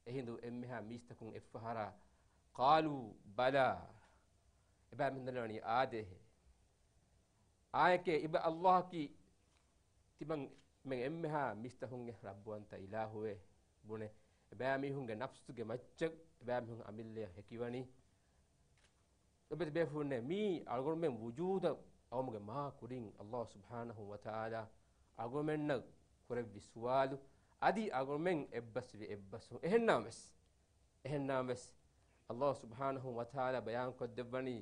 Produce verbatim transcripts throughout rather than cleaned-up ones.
އެހިނދު އެންމެހާ މީސްތަކުން އެއްފަހަރާ، قَالُوا بَلَىٰ، އެބައިމީހުން ދަންނަވަނީ އާދޭހޭ. އާއެކޭ އިބަ ﷲ އަކީ ތިމަން މެން އެންމެހާ މީސްތަކުންގެ ރައްބުވަންތަ އިލާހުވޭ ބުނެ، އެބައިމީހުންގެ ނަފްސުގެ މައްޗަށް އެބައިމީހުން އަމިއްލަޔަށް ހެކިވަނީ. އެބަތި ބޭފުޅުންނޭ، މީ އަޅުގަނޑުމެން ވުޖޫދަށް އައުމުގެ މާ ކުރިން ﷲ ސުބްޙާނަހޫ ވަތަޢާލާ އަޅުގަނޑުމެންނަށް ކުރެއްވި ސުވާލު، އަދި އަޅުގަނޑުމެން އެއްބަސްވި އެއްބަސްވުން. އެހެންނާމެސް، އެހެންނާމެސް، ﷲ ސުބްޙާނަހޫ ވަތަޢާލާ ބަޔާންކޮށްދެއްވަނީ،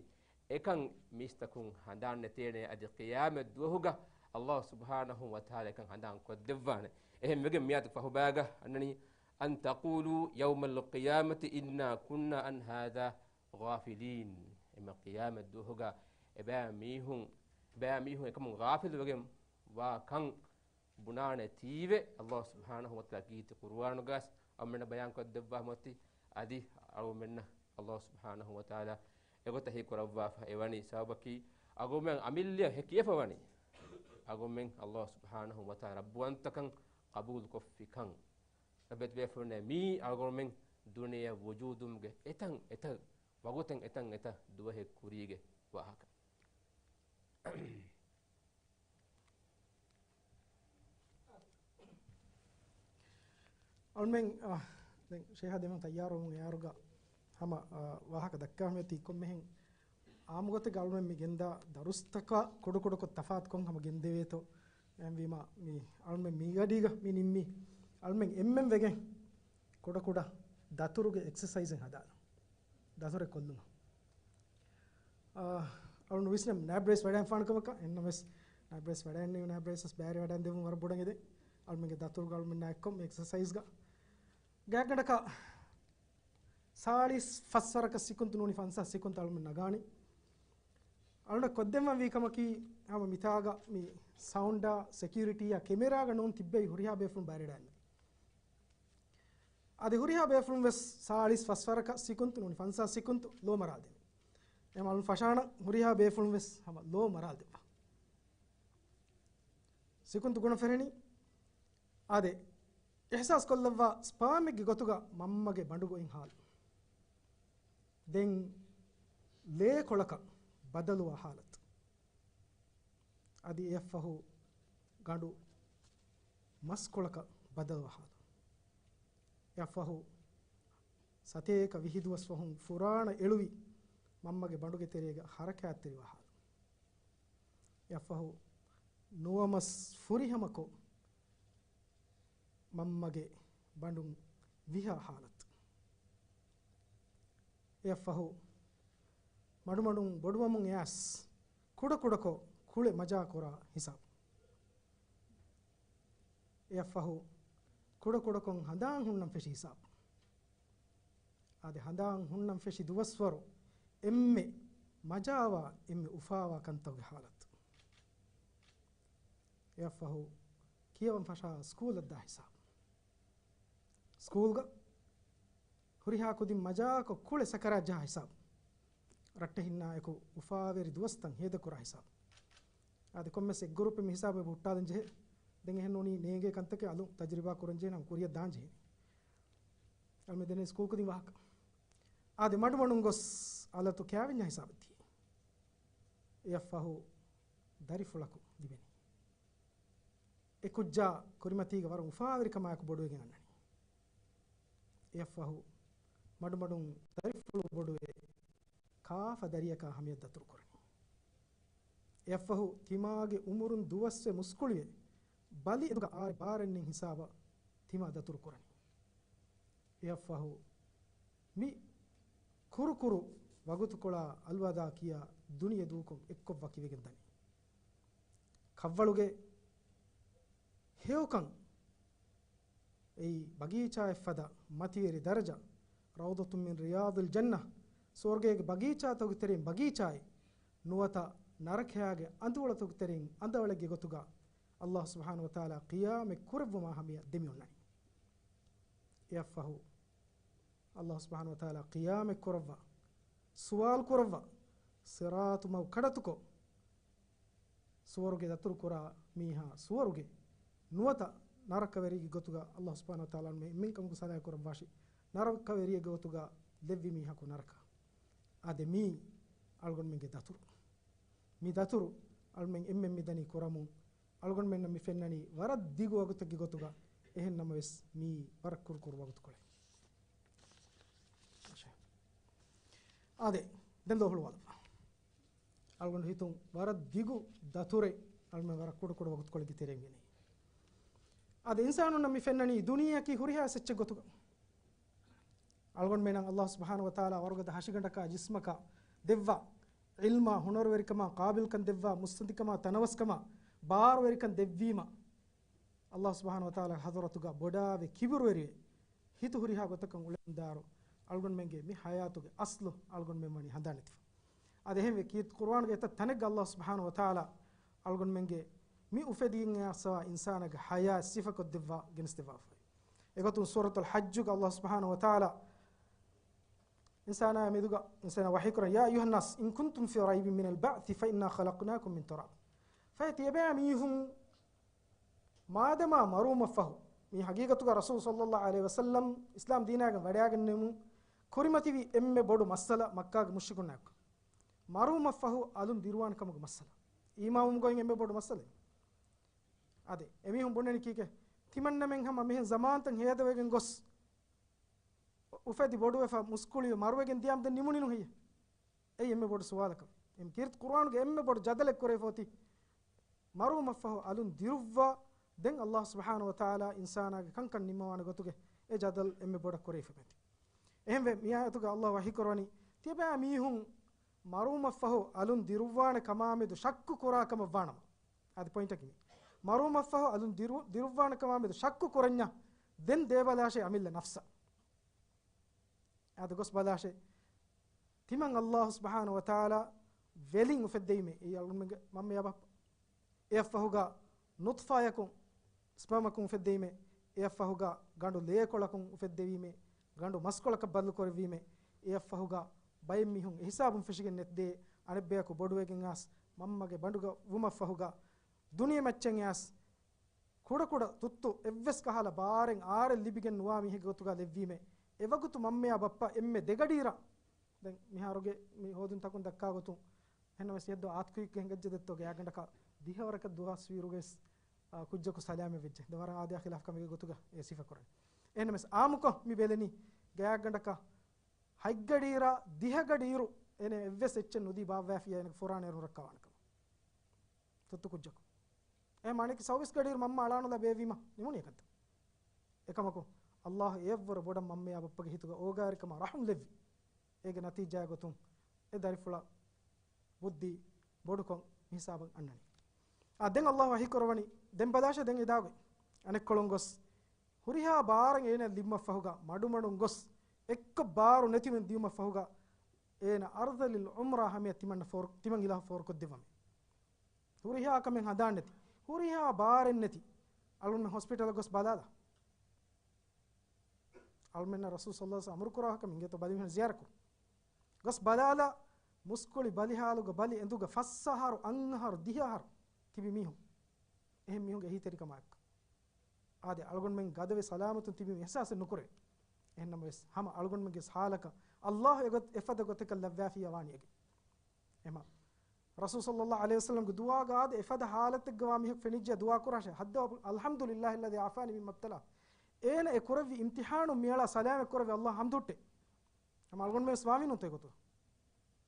އެކަން މީސްތަކުން ހަނދާން ނެތޭނެ، އަދި ޤިޔާމަތް ދުވަހުގަ ﷲ ސުބްޙާނަހޫ ވަތަޢާލާ އެކަން ހަނދާން ކޮށްދެއްވާނެ. އެހެން ވެގެން މިއާދެ ފަހުބައިގަ އަންނަނީ، أَن تَقُولُوا يَوْمَ الْقِيَامَةِ إِنَّا كُنَّا عَنْ هَٰذَا غَافِلِينَ. އެމަ ޤިޔާމަތް ދުވަހުގަ އެބައިމީހުން، އެބައިމީހުން އެކަމުން ޣާފިލު ވެގެން ވާ ކަން ބުނާނެތީވެ، ﷲ ސުބްޙާނަހޫ ވަތަޢާލާ ކީރިތި ޤުރުއާނުގަސް އަޅުމެންނަށް ބަޔާންކޮށްދެއްވާ މަތި، އަދި އަޅުމެންނަށް ﷲ ސުބްޙާނަހޫ ވަތަޢާލާ އެގޮތަށް ހީކުރައްވާފަ އެވަނީ. ސަބަބަކީ، އަޅުމެން އަމިއްލަޔަށް ހެކިވެފަ ވަނީ، އަޅުމެން ﷲ ސުބްޙާނަހޫ ވަތަޢާލާ ރައްބުވަންތަކަން ޤަބޫލުކޮށްފިކަން. އެބަތި ބޭފުޅުންނޭ، މީ އަޅުގަނޑުމެން ދުނިޔެއަށް ވުޖޫދުވުމުގެ އެތަން އެތައް ވަގުތެއް، އެތަން އެތައް ދުވަހެއް ކުރީގެ ވާހަކަ. އަޅުމެން، އަ، ދެން ޝޭހާ ދެމެން ތައްޔާރުވުމުގެ އައިރުގަ ހަމަ، އަ، ވާހަކަ ދައްކާ މިއޮތީ ކޮންމެހެން އާއްމުގޮތެއްގަ އަޅުމެން މި ގެންދާ ދަރުސްތަކާ ކުޑަކުޑަކޮށް ތަފާތުކޮށް ހަމަ ގެންދެވޭތޯ. އެހެންވީމަ މި އަޅުމެން މީގަޑީގަ މި ނިންމީ އަޅުމެން އެންމެން ވެގެން ކުޑަކުޑަ ދަތުރުގެ އެކްސަސައިޒެއް ހަދާލަން. ދަތުރެއް ކޮށްލުމަށް. އާ، އަޅުން ވިސްނަ ނައިބް ރައީސް ވަޑައިން ފާނު ކަމަކަށް، އެންނަމެސް ނައިބް ރައީސް ވަޑައިން، ނައިބް ރައީސް ވެސް ބައިވެރިވެ ވަޑައިން ދެވުން ވަރަށް ބޮޑަށް އެދެން. އަޅުމެންގެ ދަތުރުގަ އަޅުމެންނާ އެއްކޮށް މި އެކްސަސައިޒްގަ ގާތްގަނޑަކަށް ސާޅީސް ފަސް ވަރަކަށް ސިކުންތު ނޫނީ ފަންސާސް ސިކުންތު އަޅުމެން ނަގާނީ. އަޅުންނަށް ކޮށްދެންވަން ވީ ކަމަކީ، ހަމަ މިތާގަ މި ސައުންޑާ ސެކިއުރިޓީއާ ކެމެރާގަ ނޫން ތިއްބެވި ހުރިހާ ބޭފުޅުން ބައިވެރިވެ އަދި ހުރިހާ ބޭފުޅުން ވެސް ސާޅީސް ފަސް ވަރަކަށް ސިކުންތު ނޫނީ ފަންސާސް ސިކުންތު ލޯ މަރާލް ދެން. އެހެން އަޅުން ފަށާނަން ހުރިހާ ބޭފުޅުން ވެސް ހަމަ ލޯ މަރާލް ދެއްވާ. ސިކުންތު ގުނަ ފެށެނީ. އާދެ، އިޙްސާސް ކޮށްލައްވާ ސްޕާމެއްގެ ގޮތުގަ މަންމަގެ ބަނޑު ގޮތް ހާލު. ދެން ލޭ ކޮޅަކަށް ބަދަލުވާ ހާލަތު. އަދި އެއަށްފަހު ގަނޑު މަސްކޮޅަކަށް ބަދަލުވާ ހާލު. އެއަށްފަހު ސަތޭކަ ވިހި ދުވަސް ފަހުން ފުރާނަ އެޅުވި މަންމަގެ ބަނޑުގެ ތެރޭގަ ހަރަކާތްތެރިވާ ހާލު. އެއަށްފަހު ނުވަމަސް ފުރިހަމަކޮށް، މަންމަގެ ބަނޑުން ވިހާ ހާލަތު. އެއަށްފަހު މަޑުމަޑުން ބޮޑުވަމުން އެއަސް ކުޑަކުޑަކޮށް ކުޅެ މަޖާކުރާ ހިސާބު. އެއަށްފަހު ކުޑަކުޑަކޮށް ހަނދާން ހުންނަން ފެށި ހިސާބު. އާދެ، ހަނދާން ހުންނަން ފެށި ދުވަސްވަރު އެންމެ މަޖާވާ، އެންމެ އުފާވާ ކަންތަކުގެ ހާލަތު. އެއަށްފަހު ކިޔަވަން ފަށާ ސްކޫލަށް ދާ ހިސާބު. ސްކޫލްގަ ހުރިހާ ކުދިން މަޖާކޮށް ކުޅެ ސަކަރާތް ޖަހާ ހިސާބު. ރައްޓެހިންނާ އެކު އުފާވެރި ދުވަސްތައް ހޭދަކުރާ ހިސާބު. އާދެ، ކޮންމެސް އެއް ގްރޫޕެއް މި ހިސާބު އެބަ ހުއްޓާލަން ޖެހޭ. ދެން އެހެން ނޫނީ ނޭނގޭ ކަންތަކެއް އަލުން ތަޖުރިބާ ކުރަން ޖެހޭ ނަމަ ކުރިއަށް ދާން ޖެހޭ. އަޅުމެން ދެންނެވި ސްކޫލް ކުދިން ވާހަކަ. އާދެ، މަޑުމަޑުން ގޮސް އަލަތު ކާވެންޏާ ހިސާބަށް ދިޔަ. އެއަށްފަހު ދަރިފުޅަކު ލިބެނީ. އެ ކުއްޖާ ކުރިމަތީގަ ވަރަށް އުފާވެރިކަމާއެކު ބޮޑުވެގެން އަންނަނީ. އެއަށްފަހު މަޑުމަޑުން ދަރިފުޅު ބޮޑުވެ ކާފަ ދަރިޔަކާ ހަމަޔަށް ދަތުރު ކުރަނީ. އެއަށްފަހު ތިމާގެ އުމުރުން ދުވަސްވެ މުސްކުޅިވެ، ބަލި އެދުގަ އާރެ ބާރެއް ނެތް ހިސާބަށް ތިމާ ދަތުރު ކުރަނީ. އެއަށްފަހު މި ކުރުކުރު ވަގުތުކޮޅާ އަލްވަދާ ކިޔާ ދުނިޔެ ދޫކޮށް އެއްކޮށް ވަކިވެގެން ދަނީ. ކަށްވަޅުގެ ހެޔޮކަން އެއީ ބަގީޗާއެއް ފަދަ މަތިވެރި ދަރަޖަ، ރައުޟަތުން މިން ރިޔާޟިލް ޖަންނަ، ސުވަރުގޭގެ ބަގީޗާތަކުގެ ތެރެއިން ބަގީޗާއެއް، ނުވަތަ ނަރަކަޔާގެ އަނދުއަޅަތަކުގެ ތެރެއިން އަނދައަޅެއްގެ ގޮތުގަ ﷲ ސުބްޙާނަހޫ ވަތަޢާލާ ޤިޔާމަތް ކުރެއްވުމާ ހަމަޔަށް ދެމިއޮންނަނީ. އެއަށްފަހު ﷲ ސުބްޙާނަހޫ ވަތަޢާލާ ޤިޔާމަތް ކުރައްވާ، ސުވާލު ކުރައްވާ، ޞިރާޠު މަގު ކަޑަތުކޮށް، ސުވަރުގެ ދަތުރު ކުރާ މީހާ ސުވަރުގެ ނުވަތަ ނަރަކަވެރިގެ ގޮތުގަ ﷲ ސުބްޙާނަހޫ ވަތަޢާލާ މި އެންމެން ކަމަކު ސަލާ ކުރައްވާށި. ނަރަކަވެރިއެއްގެ ގޮތުގަ ލެއްވި މީހަކު ނަރަކަ. އާދެ، މީ އަޅުގަނޑުމެންގެ ދަތުރު. މި ދަތުރު އަޅުމެން އެންމެން މިދަނީ ކުރަމުން، އަޅުގަނޑުމެންނަށް މި ފެންނަނީ ވަރަށް ދިގު ވަގުތެއްގެ ގޮތުގަ. އެހެން ނަމަވެސް، މީ ވަރަށް ކުރުކުރު ވަގުތުކޮޅެއް. އާދެ، ދެން ލޯހުޅުވާލަ. އަޅުގަނޑު ހިތުން ވަރަށް ދިގު ދަތުރެއް އަޅުމެން ވަރަށް ކުޑަކުޑަ ވަގުތުކޮޅެއްގެ ތެރެއިން ގެނައީ. އާދެ، އިންސާނުންނަށް މި ފެންނަނީ ދުނިޔެއަކީ ހުރިހާ އެއްޗެއް ގޮތުގަ. އަޅުގަނޑުމެންނަށް ﷲ ސުބްޙާނަހޫ ވަތަޢާލާ ވަރުގަދަ ހަށިގަނޑަކާ ޖިސްމަކާ ދެއްވާ ޢިލްމާ، ހުނަރުވެރިކަމާ، ޤާބިލްކަން ދެއްވާ، މުއްސަނދިކަމާ، ތަނަވަސްކަމާ، ބާރުވެރިކަން ދެއްވީމަ، ﷲ ސުބްޙާނަހޫ ވަތަޢާލާ ޙަޟްރަތުގަ ބޮޑާވެ ކިބުރުވެރިވެ، ހިތު ހުރިހާ ގޮތަކަށް އުޅެމުންދާއިރު، އަޅުގަނޑުމެންގެ މި ޙަޔާތުގެ އަސްލު އަޅުގަނޑުމެން ވަނީ ހަނދާން ނެތިފަ. އާދެ، އެހެންވެ، ކީރިތި ޤުރުއާނުގެ އެތައް ތަނެއްގަ ﷲ ސުބްޙާނަހޫ ވަތަޢާލާ އަޅުގަނޑުމެންގެ މި އުފެދިގެން އައިސްފަވާ އިންސާނާގެ ޙަޔާތް ސިފަކޮށްދެއްވާ ގެނެސްދެއްވާފައި. އެގޮތުން ސޫރަތުލް ޙައްޖުގަ ﷲ ސުބްޙާނަހޫ ވަތަޢާލާ އިންސާނާ މެދުގަ އިންސާނާ ވަޙީކުރަން، يا أيها الناس إن كنتم في ريب من البعث فإنا خلقناكم من تراب. ފަހެ ތިޔަބައިމީހުން މާދަމާ މަރުވުމަށްފަހު، މީ ޙަޤީޤަތުގަ ރަސޫލު ޞައްލައްލާހު ޢަލައިހި ވަސައްލަމް އިސްލާމް ދީނާގެން ވަޑައިގެންނެވުމުން ކުރިމަތިވި އެންމެ ބޮޑު މައްސަލަ މައްކާގެ މުޝްރިކުންނާއެކު. މަރުވުމަށްފަހު އަލުން ދިރުވާނެ ކަމުގެ މައްސަލަ. އީމާންވުމުގައި އެންމެ ބޮޑު މައްސަލައެއް. އާދެ، އެމީހުން ބުނަނީ ކީކޭ؟ ތިމަންނަމެން ހަމަ މިހެން ޒަމާންތައް ހޭދަވެގެން ގޮސް، އުފެދި ބޮޑުވެފަ މުސްކުޅިވެ މަރުވެގެން ދިޔާމަ ދެން ނިމުނީނު ހެއްޔެ؟ އެއީ އެންމެ ބޮޑު ސުވާލަކަށް. އެ ކީރިތި ޤުރުއާނުގެ އެންމެ ބޮޑު ޖަދަލެއް ކުރެވިފަ އޮތީ، މަރުވުމަށްފަހު އަލުން ދިރުއްވާ، ދެން ﷲ ސުބްޙާނަހޫ ވަތަޢާލާ އިންސާނާގެ ކަންކަން ނިންމަވާނެ ގޮތުގެ އެ ޖަދަލު އެންމެ ބޮޑަށް ކުރެވިފަ މެތި. އެހެންވެ، މި އާޔަތުގަ ﷲ ވަޙީކުރަވަނީ، ތިޔަބައިމީހުން މަރުވުމަށްފަހު އަލުން ދިރުއްވާނެ ކަމާމެދު ޝައްކު ކުރާ ކަމަށް ވާނަމަ. އަދި ޕޮއިންޓަކީ މީ. މަރުވުމަށްފަހު އަލުން ދިރު-، ދިރުއްވާނެ ކަމާމެދު ޝައްކު ކުރަންޏާ، ދެން ދޭބަލާށޭ އަމިއްލަ ނަފްސަށް. އާދެ، ގޮސް ބަލާށޭ. ތިމަން ﷲ ސުބްޙާނަހޫ ވަތަޢާލާ ވެލިން އުފެއްދެވީމޭ. އެއީ އަޅުގަނޑުމެންގެ މަންމަޔާ ބައްޕަ. އެއަށްފަހުގަ ނުޠްފާޔަކުން، ސްޕާމަކުން އުފެއްދެވީމޭ. އެއަށްފަހުގަ ގަނޑު ލޭކޮޅަކުން އުފެއްދެވީމޭ. ގަނޑު މަސްކޮޅަކަށް ބަދަލުކުރެއްވީމޭ. އެއަށްފަހުގަ ބައެއް މީހުން އެހިސާބުން ފެށިގެން ނެތް ދޭ، އަނެއްބަޔަކު ބޮޑުވެގެން އައިސް، މަންމަގެ ބަނޑުގަ ވުމަށްފަހުގަ ދުނިޔެމައްޗަށް އައިސް، ކުޑަކުޑަ ތުއްތު އެއްވެސް ކަހަލަ ބާރެއް އާރެއް ލިބިގެން ނުވާ މީހެއްގެ ގޮތުގަ ލެއްވީމޭ. އެވަގުތު މަންމަޔާ ބައްޕަ އެންމެ ދެގަޑިއިރަށް، ދެން މިހާރުގެ މި ހޯދުންތަކުން ދައްކާ ގޮތުން، އެހެންނަމަވެސް އެއްދުވަހު އާތްކުއިއްކަ ހިނގައްޖެ ދެއްތޯ ގާތްގަނޑަކަށް ދިހަވަރަކަށް ދުވަސްވީއިރުގައިސް، އާ، ކުއްޖަކު ސަލާމަތް ވެއްޖެ. ދެ ވަރަށް އާދަޔާ ޚިލާފް ކަމެއްގެ ގޮތުގަ އެ ސިފަ ކުރަނީ. އެހެންނަމަވެސް އާއްމުކޮށް މި ބެލެނީ ގާތްގަނޑަކަށް ހަތްގަޑިއިރާ ދިހަގަޑިއިރު އޭނަ އެއްވެސް އެއްޗެއް ނުދީ ބާއްވާފިޔާ އޭނަގެ ފުރާނަ އޭރުން ރައްކަވާނެ ކަމަށް. ތުއްތު ކުއްޖަކު. އެ މާނައަކީ ސައުވީސް ގަޑިއިރު މަންމަ އަޅާނުލާ ބޭއްވީމަ ނިމުނީ އެކަންތަ؟ އެކަމަކު، ﷲ އެއަށްވުރެ ބޮޑަށް މަންމަޔާ ބައްޕަގެ ހިތުގަ އޯގާވެރިކަމާ ރަޙުމް ލެއްވި. އޭގެ ނަތީޖާގެ ގޮތުން އެ ދަރިފުޅަށް ބުއްދި ބޮޑުކޮށް މި ހިސާބަށް އަންނަނީ. އާ، ދެން ﷲ ވަޙީކުރައްވަނީ، ދެން ބަލާށޭ ދެން އެ ދާގޮތް. އަނެއްކޮޅުން ގޮސް، ހުރިހާ ބާރެއް އޭނަ ލިބުމަށްފަހުގަ، މަޑުމަޑުން ގޮސް، އެއްކޮށް ބާރު ނެތިމެން ދިޔުމަށްފަހުގަ، އޭނަ އަރްޛަލިލް ޢުމްރާ ހަމަޔަ ތިމަންނަ ފޯރު-، ތިމަން އިލާހު ފޯރުކޮށްދެއްވަމޭ. ހުރިހާ ކަމެއް ހަނދާން ނެތި، ހުރިހާ ބާރެއް ނެތި، އަޅުން ހޮސްޕިޓަލަށް ގޮސް ބަލާލާ. އަޅުމެންނަށް ރަސޫލު ޞައްލަﷲ ޢަލައިހި ވަސައްލަމް އަމުރުކުރާކަމެއް އިނގޭތޯ ބަލިމީހުން ޒިޔާރަތްކުރުން. ގޮސް ބަލާލާ، މުސްކުޅި ބަލިހާލުގަ ބަލި އެނދުގަ ފަސް އަހަރު، އަށް އަހަރު، ދިހަ އަހަރު ތިބި މީހުން. އެހެން މީހުންގެ އެހީތެރިކަމާއެކު. އާދެ، އަޅުގަނޑުމެން ގަދަވެ ސަލާމަތުން ތިބީމަ އިޙްސާސެއް ނުކުރޭ. އެހެންނަމަވެސް، ހަމަ އަޅުގަނޑުމެންގެ ހާލަކަށް ﷲ އެގޮތް އެފަދަ ގޮތަކަށް ލައްވާފިޔާ ވާނީ އެގެ. އެމަ، ރަސޫލު ޞައްލަﷲ ޢަލައިހި ވަސައްލަމްގެ ދުޢާގަ އާދެ، އެފަދަ ހާލަތެއްގަ ވާ މީހަކު ފެނިއްޖެ ދުޢާ ކުރާށޭ. ހައްދަވާ، الحمد لله الذي عافاني مما ابتلاه. އޭނަ އެ ކުރެއްވި އިމްތިޙާނު މިއަޅާ ސަލާމަތް ކުރެއްވި ﷲ އަށް ހަމްދު ހުއްޓޭ. ހަމަ އަޅުގަނޑުމެން ވެސް ވާވީނުތޯ އެގޮތު.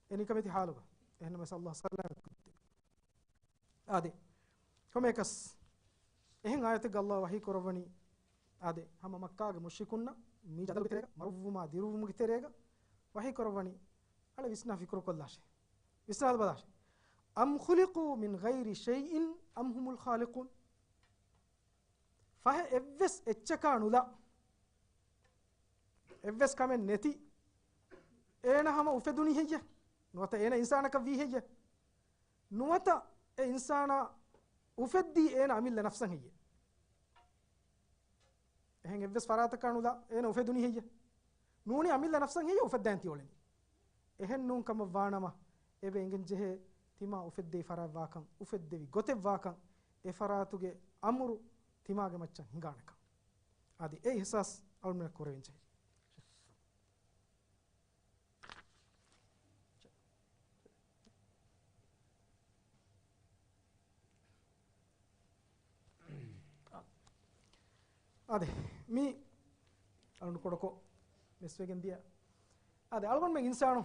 އެ ނިކަމެތި ހާލުގަ. އެހެންނަމަވެސް ﷲ ސަލާމަތް ކުރެއްވި. އާދެ، ކޮމެކަސް އެހެން އާޔަތެއްގަ ﷲ ވަޙީ ކުރައްވަނީ، އާދެ، ހަމަ މައްކާގެ މުޝްރިކުންނަށް މި ޖަދަލުގެ ތެރޭގަ، މަރުވުމާ ދިރުވުމުގެ ތެރޭގަ ވަޙީ ކުރައްވަނީ، އަޅެ ވިސްނާ ފިކުރު ކޮށްލާށޭ. ވިސްނާލަބަލާށޭ. أم خلقوا من غير شيء أم هم الخالقون. ފަހެ އެއްވެސް އެއްޗަކާ ނުލާ، އެއްވެސް ކަމެއް ނެތި އޭނަ ހަމަ އުފެދުނީ ހެއްޔެ؟ ނުވަތަ އޭނަ އިންސާނަކަށް ވީ ހެއްޔެ؟ ނުވަތަ އެ އިންސާނާ އުފެއްދީ އޭނަ އަމިއްލަ ނަފްސަށް ހެއްޔެ؟ އެހެން އެއްވެސް ފަރާތަކާ ނުލާ އޭނަ އުފެދުނީ ހެއްޔެ؟ ނޫނީ އަމިއްލަ ނަފްސަށް ހެއްޔެ އުފެއްދާން ތިއުޅެނީ؟ އެހެން ނޫން ކަމަށް ވާނަމަ، އެބަ އެނގެން ޖެހޭ ތިމާ އުފެއްދެވި ފަރާތް ވާކަން، އުފެއްދެވި ގޮތެއް ވާކަން، އެ ފަރާތުގެ އަމުރު ތިމާގެ މައްޗަށް ހިނގާނެކަން. އަދި އެ އިޙްސާސް އަޅުމެންނަށް ކުރެވެން ޖެހޭ. އާދެ، މީ އަޅުން ކުޑަކޮށް މިސްވެގެން ދިޔަ. އާދެ، އަޅުގަނޑުމެން އިންސާނު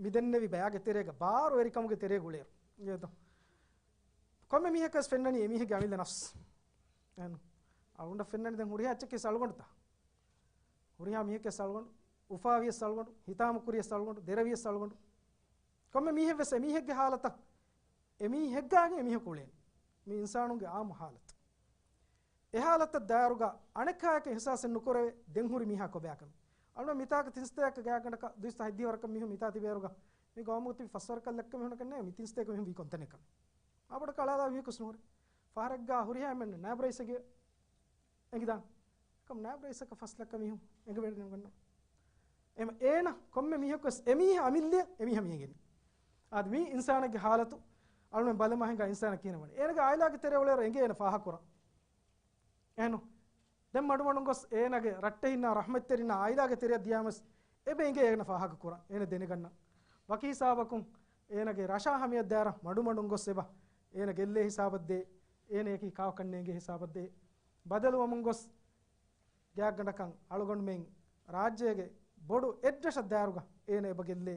މި ދެންނެވި ބަޔާގެ ތެރޭގަ ބާރުވެރިކަމުގެ ތެރޭ ގުޅޭރު. އިނގޭތޯ؟ ކޮންމެ މީހަކަސް ފެންނަނީ އެމީހެއްގެ އަމިއްލަ ނަފްސް. އެހެން. އަޅުގަނޑަށް ފެންނަނީ ދެން ހުރިހާ އެއްޗެއްގެސް އަޅުގަނޑުތަ؟ ހުރިހާ މީހެއްގެސް އަޅުގަނޑު، އުފާވިޔަސް އަޅުގަނޑު، ހިތާމަ ކުރިޔަސް އަޅުގަނޑު، ދެރަވިޔަސް އަޅުގަނޑު. ކޮންމެ މީހެއްވެސް އެމީހެއްގެ ހާލަތަށް، އެމީހެއްގާގެ އެމީހަކު އުޅޭނެ. މި އިންސާނުންގެ އާއްމު ހާލަތު. އެ ހާލަތަށް ދާއިރުގަ އަނެއްކާއެކު އިހްސާސެއް ނުކުރެވޭ، ދެން ހުރި މީހާ ކޮބާކަމެއް. އަޅުގަނޑު މިތާކަށް ތިން ސަތޭކަ ގާތްގަނޑަކަށް ދުއިސައްތަ ހަތްދިހަ ވަރަކަށް މީހުން މިތާ ތިބޭއިރުގަ، މި ގައުމުގަ ތިބި ފަސް ވަރަކަށް ލެއްކަ މީހުންނަކަށް ނޭނގެ މި ތިން ސަތޭކަ މީހުން ވީ ކޮންތަނެއްކަން. އާ ބޮޑަކަށް އަޅާލާ މީހަކުސް ނުހުރޭ. ފަހަރެއްގާ ހުރިހާ އެންމެން ނާއިބު ރައީސެއްގެ އެނގިދާނެ. ކަމު ނާއިބު ރައީސަކަށް ފަސް ލައްކަ މީހުން އެނގިވަޑައިގަންނަ. އެމަ އޭނަ ކޮންމެ މީހަކުވެސް އެމީހާ އަމިއްލަ އެމީހާ މިއެނގެނީ. އާދެ، މީ އިންސާނެއްގެ ހާލަތު. އަޅުމެން ބަލަމާ ހިނގާ އިންސާނަށް ކިހިނެއް ވަނީ. އޭނަގެ އާއިލާގެ ތެރެއަށް އުޅޭއިރު އެނގޭ އޭނަ ފާހަގަކުރަން. އެހެންނު. ދެން މަޑުމަޑުން ގޮސް އޭނަގެ ރައްޓެހިންނާ ރަޙްމަތްތެރިންނާ އާއިލާގެ ތެރެއަށް ދިޔާމަސް އެބަ އެނގޭ އޭނަ ފާހަގަކުރަން. އޭނަ ދެނެގަންނަން. ވަކި ހިސާބަކުން އޭނަގެ ރަށާ ހަމަޔަށް ދާއިރަށް މަޑުމަޑުން ގޮސް އެބަ އޭނަ ގެއްލޭ ހިސާބަށްދޭ. އޭނަޔަކީ ކާކަށް ނޭނގޭ ހިސާބަށްދޭ. ބަދަލުވަމުން ގޮސް ގާތްގަނޑަކަށް އަޅުގަނޑުމެން ރާއްޖޭގެ ބޮޑު އެއްރަށަށް ދާއިރުގަ އޭނަ އެބަ ގެއްލޭ.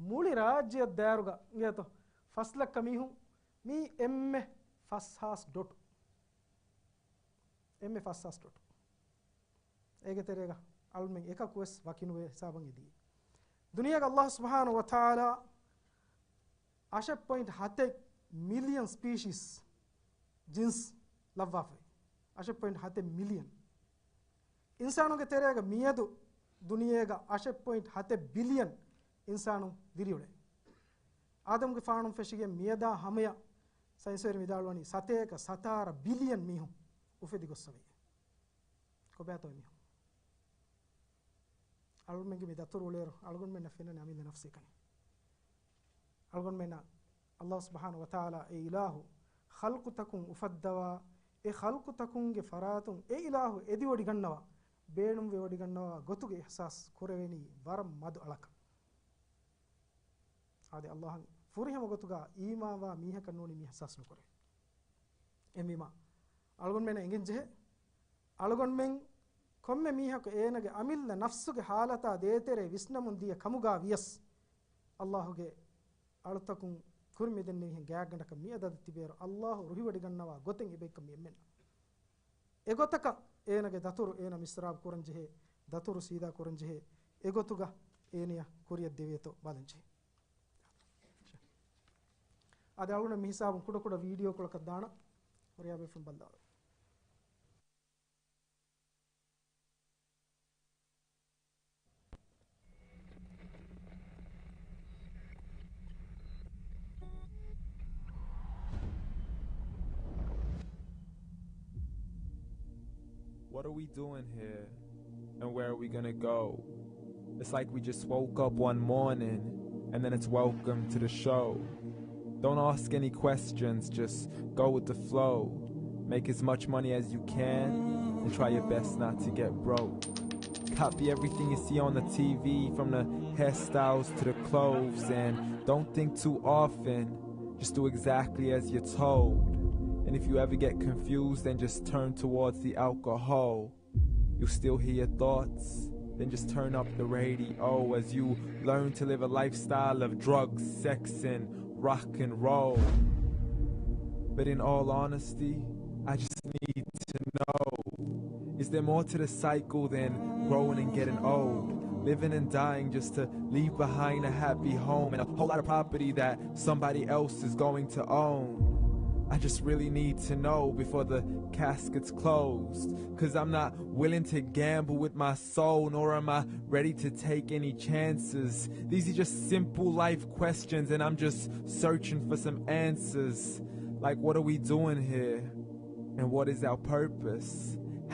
މުޅި ރާއްޖެއަށް ދާއިރުގަ އިނގޭތޯ ފަސް ލައްކަ މީހުން. މީ އެންމެ ފަސް ހާސް ޑޮޓު. އެންމެ ފަސް ހާސް ޑޮޓު. އޭގެ ތެރޭގަ އަޅުމެން އެކަކުވެސް ވަކިނުވޭ ހިސާބަށް އެދީ. ދުނިޔޭގަ އައްލާހު ސުބްޙާނަހު ވަތަޢާލާ އަށެއް ޕޮއިންޓް ހަތެއް މިލިއަން ސްޕީޝީސް، ޖިންސް، ލައްވާފައި. އަށެއް ޕޮއިންޓް ހަތެއް މިލިއަން. އިންސާނުންގެ ތެރޭގަ މިއަދު ދުނިޔޭގަ އަށެއް ޕޮއިންޓް ހަތެއް ބިލިއަން އިންސާނުން ދިރިއުޅޭ. އާދަމްގެފާނުން ފެށިގެން މިއަދާ ހަމަޔަށް ސައިންސްވެރިން ވިދާޅުވަނީ ސަތޭކަ ސަތާރަ ބިލިއަން މީހުން އުފެދިގޮސްފައި. ކޮބާތޯ މީހުން؟ އަޅުގަނޑުމެންގެ މި ދަތުރު އުޅޭއިރު އަޅުގަނޑުމެންނަށް ފެންނަނީ އަމިއްލަ ނަފްސޭކަނި. އަޅުގަނޑުމެންނަށް އައްލާހު ސުބްޙާނަހު ވަތަޢާލާ އެ އިލާހު ޚަލްޤުތަކުން އުފައްދަވާ، އެ ޚަލްޤުތަކުންގެ ފަރާތުން އެ އިލާހު އެދިވޮޑިގަންނަވާ، ބޭނުންވެވޮޑިގަންނަވާ ގޮތުގެ އިޙްސާސް ކުރެވެނީ ވަރަށް މަދު އަޅަކަށް. އާދެ، އައްލާހަށް ފުރިހަމަ ގޮތުގަ އީމާންވާ މީހަކަށް ނޫނީ މި އިޙްސާސް ނުކުރޭ. އެހެންވީމާ، އަޅުގަނޑުމެންނަށް އެނގެން ޖެހޭ، އަޅުގަނޑުމެން ކޮންމެ މީހަކު އޭނަގެ އަމިއްލަ ނަފްސުގެ ޙާލަތާ ދޭތެރޭ ވިސްނަމުން ދިޔަ ކަމުގާ ވިޔަސް، އައްލާހުގެ އަޅުތަކުން ކުރިމަތިލެއްނެވިހެން ގާތްގަނޑަކަށް މިއަދަދަށް ތިބޭއިރު އައްލާހު ރުހިވޮޑިގަންނަވާ ގޮތެއް އެބައިކަން މި އެންމެންނަށް. އެގޮތަކަށް އޭނަގެ ދަތުރު އޭނަ މިސްރާބު ކުރަންޖެހޭ، ދަތުރު ސީދާ ކުރަންޖެހޭ، އެގޮތުގަ އޭނަޔަށް ކުރިއަށް ދެވޭތޯ ބަލަންޖެހޭ. އަދި އަޅުގަނޑު މިހިސާބުން ކުޑަކުޑަ ވީޑިއޯކޮޅަކަށް ދާނަ، ހުރިހާ ބޭފުޅުން ބައްލަވާލަ. What are we doing here? And where are we gonna go? It's like we just woke up one morning and then it's welcome to the show. Don't ask any questions, just go with the flow. Make as much money as you can and try your best not to get broke. Copy everything you see on the T V, from the hairstyles to the clothes, and don't think too often. Just do exactly as you're told. And if you ever get confused, then just turn towards the alcohol. You still hear your thoughts? Then just turn up the radio as you learn to live a lifestyle of drugs, sex, and rock and roll. But in all honesty, I just need to know, is there more to the cycle than growing and getting old? Living and dying just to leave behind a happy home and a whole lot of property that somebody else is going to own. I just really need to know before the casket's closed, 'cause I'm not willing to gamble with my soul, nor am I ready to take any chances. These are just simple life questions, and I'm just searching for some answers. Like, what are we doing here? And what is our purpose?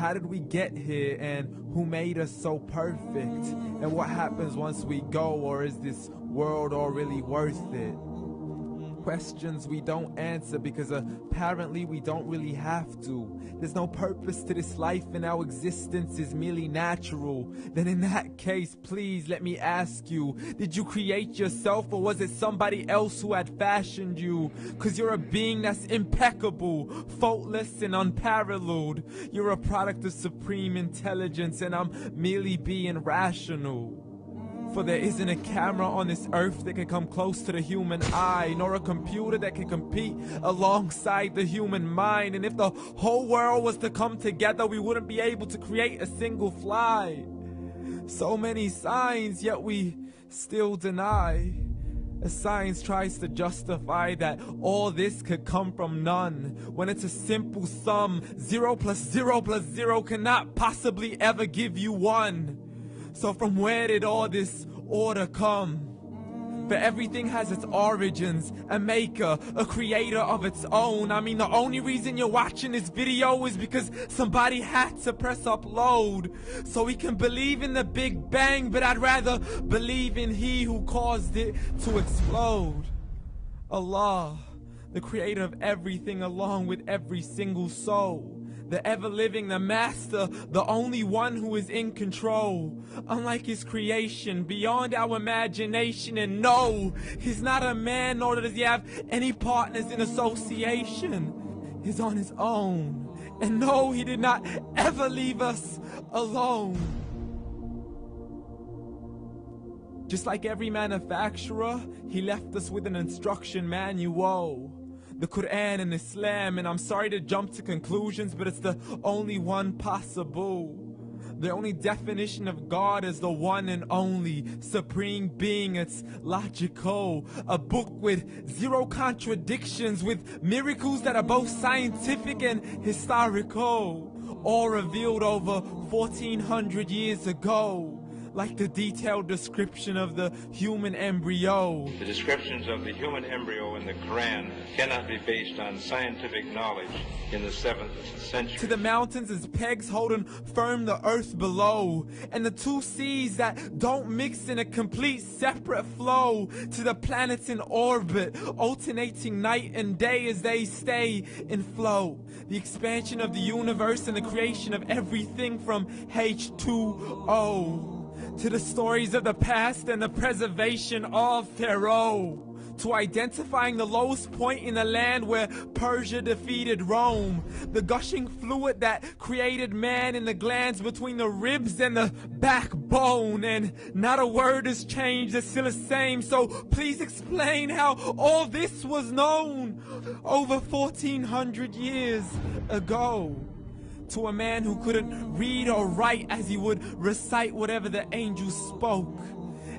How did we get here, and who made us so perfect? And what happens once we go, or is this world all really worth it? questions we don't answer because apparently we don't really have to. There's no purpose to this life and our existence is merely natural. Then in that case, please let me ask you, did you create yourself or was it somebody else who had fashioned you? 'Cause you're a being that's impeccable, faultless, and unparalleled. You're a product of supreme intelligence, and I'm merely being rational. For there isn't a camera on this earth that can come close to the human eye, nor a computer that can compete alongside the human mind. And if the whole world was to come together, we wouldn't be able to create a single fly. So many signs, yet we still deny. As science tries to justify that all this could come from none, when it's a simple sum, zero plus zero plus zero cannot possibly ever give you one. So from where did all this order come? For everything has its origins, a maker, a creator of its own. I mean, the only reason you're watching this video is because somebody had to press upload. So we can believe in the Big Bang, but I'd rather believe in he who caused it to explode. Allah, the creator of everything along with every single soul. The ever-living, the master, the only one who is in control. Unlike his creation, beyond our imagination, and no, he's not a man, nor does he have any partners in association. He's on his own. And no, he did not ever leave us alone. Just like every manufacturer, he left us with an instruction manual, the Quran and Islam, and I'm sorry to jump to conclusions, but it's the only one possible. The only definition of God is the one and only supreme being. It's logical. A book with zero contradictions, with miracles that are both scientific and historical, all revealed over fourteen hundred years ago, like the detailed description of the human embryo. The descriptions of the human embryo in the Quran cannot be based on scientific knowledge in the seventh century. To the mountains as pegs holding firm the earth below, and the two seas that don't mix in a complete separate flow, to the planets in orbit, alternating night and day as they stay in flow, the expansion of the universe and the creation of everything from H two O, to the stories of the past and the preservation of Pharaoh, to identifying the lowest point in the land where Persia defeated Rome, the gushing fluid that created man in the glands between the ribs and the backbone, and not a word has changed, it's still the same. So please explain how all this was known over fourteen hundred years ago to a man who couldn't read or write as he would recite whatever the angels spoke.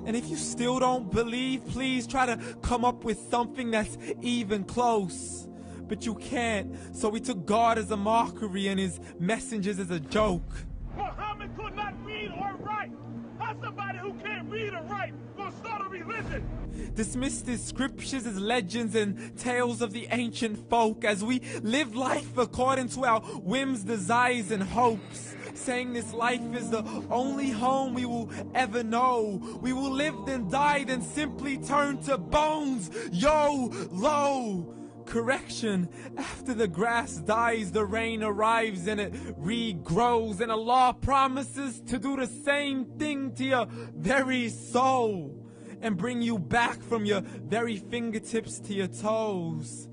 And if you still don't believe, please try to come up with something that's even close. But you can't, so we took God as a mockery and his messengers as a joke. Muhammad could not read or write. How's somebody who can't read or write gonna start a religion? Dismissed his scriptures as legends and tales of the ancient folk as we live life according to our whims, desires, and hopes, saying this life is the only home we will ever know. We will live, then die, then simply turn to bones. Yo, lo! Correction, after the grass dies, the rain arrives and it regrows. And Allah promises to do the same thing to your very soul and bring you back from your very fingertips to your toes,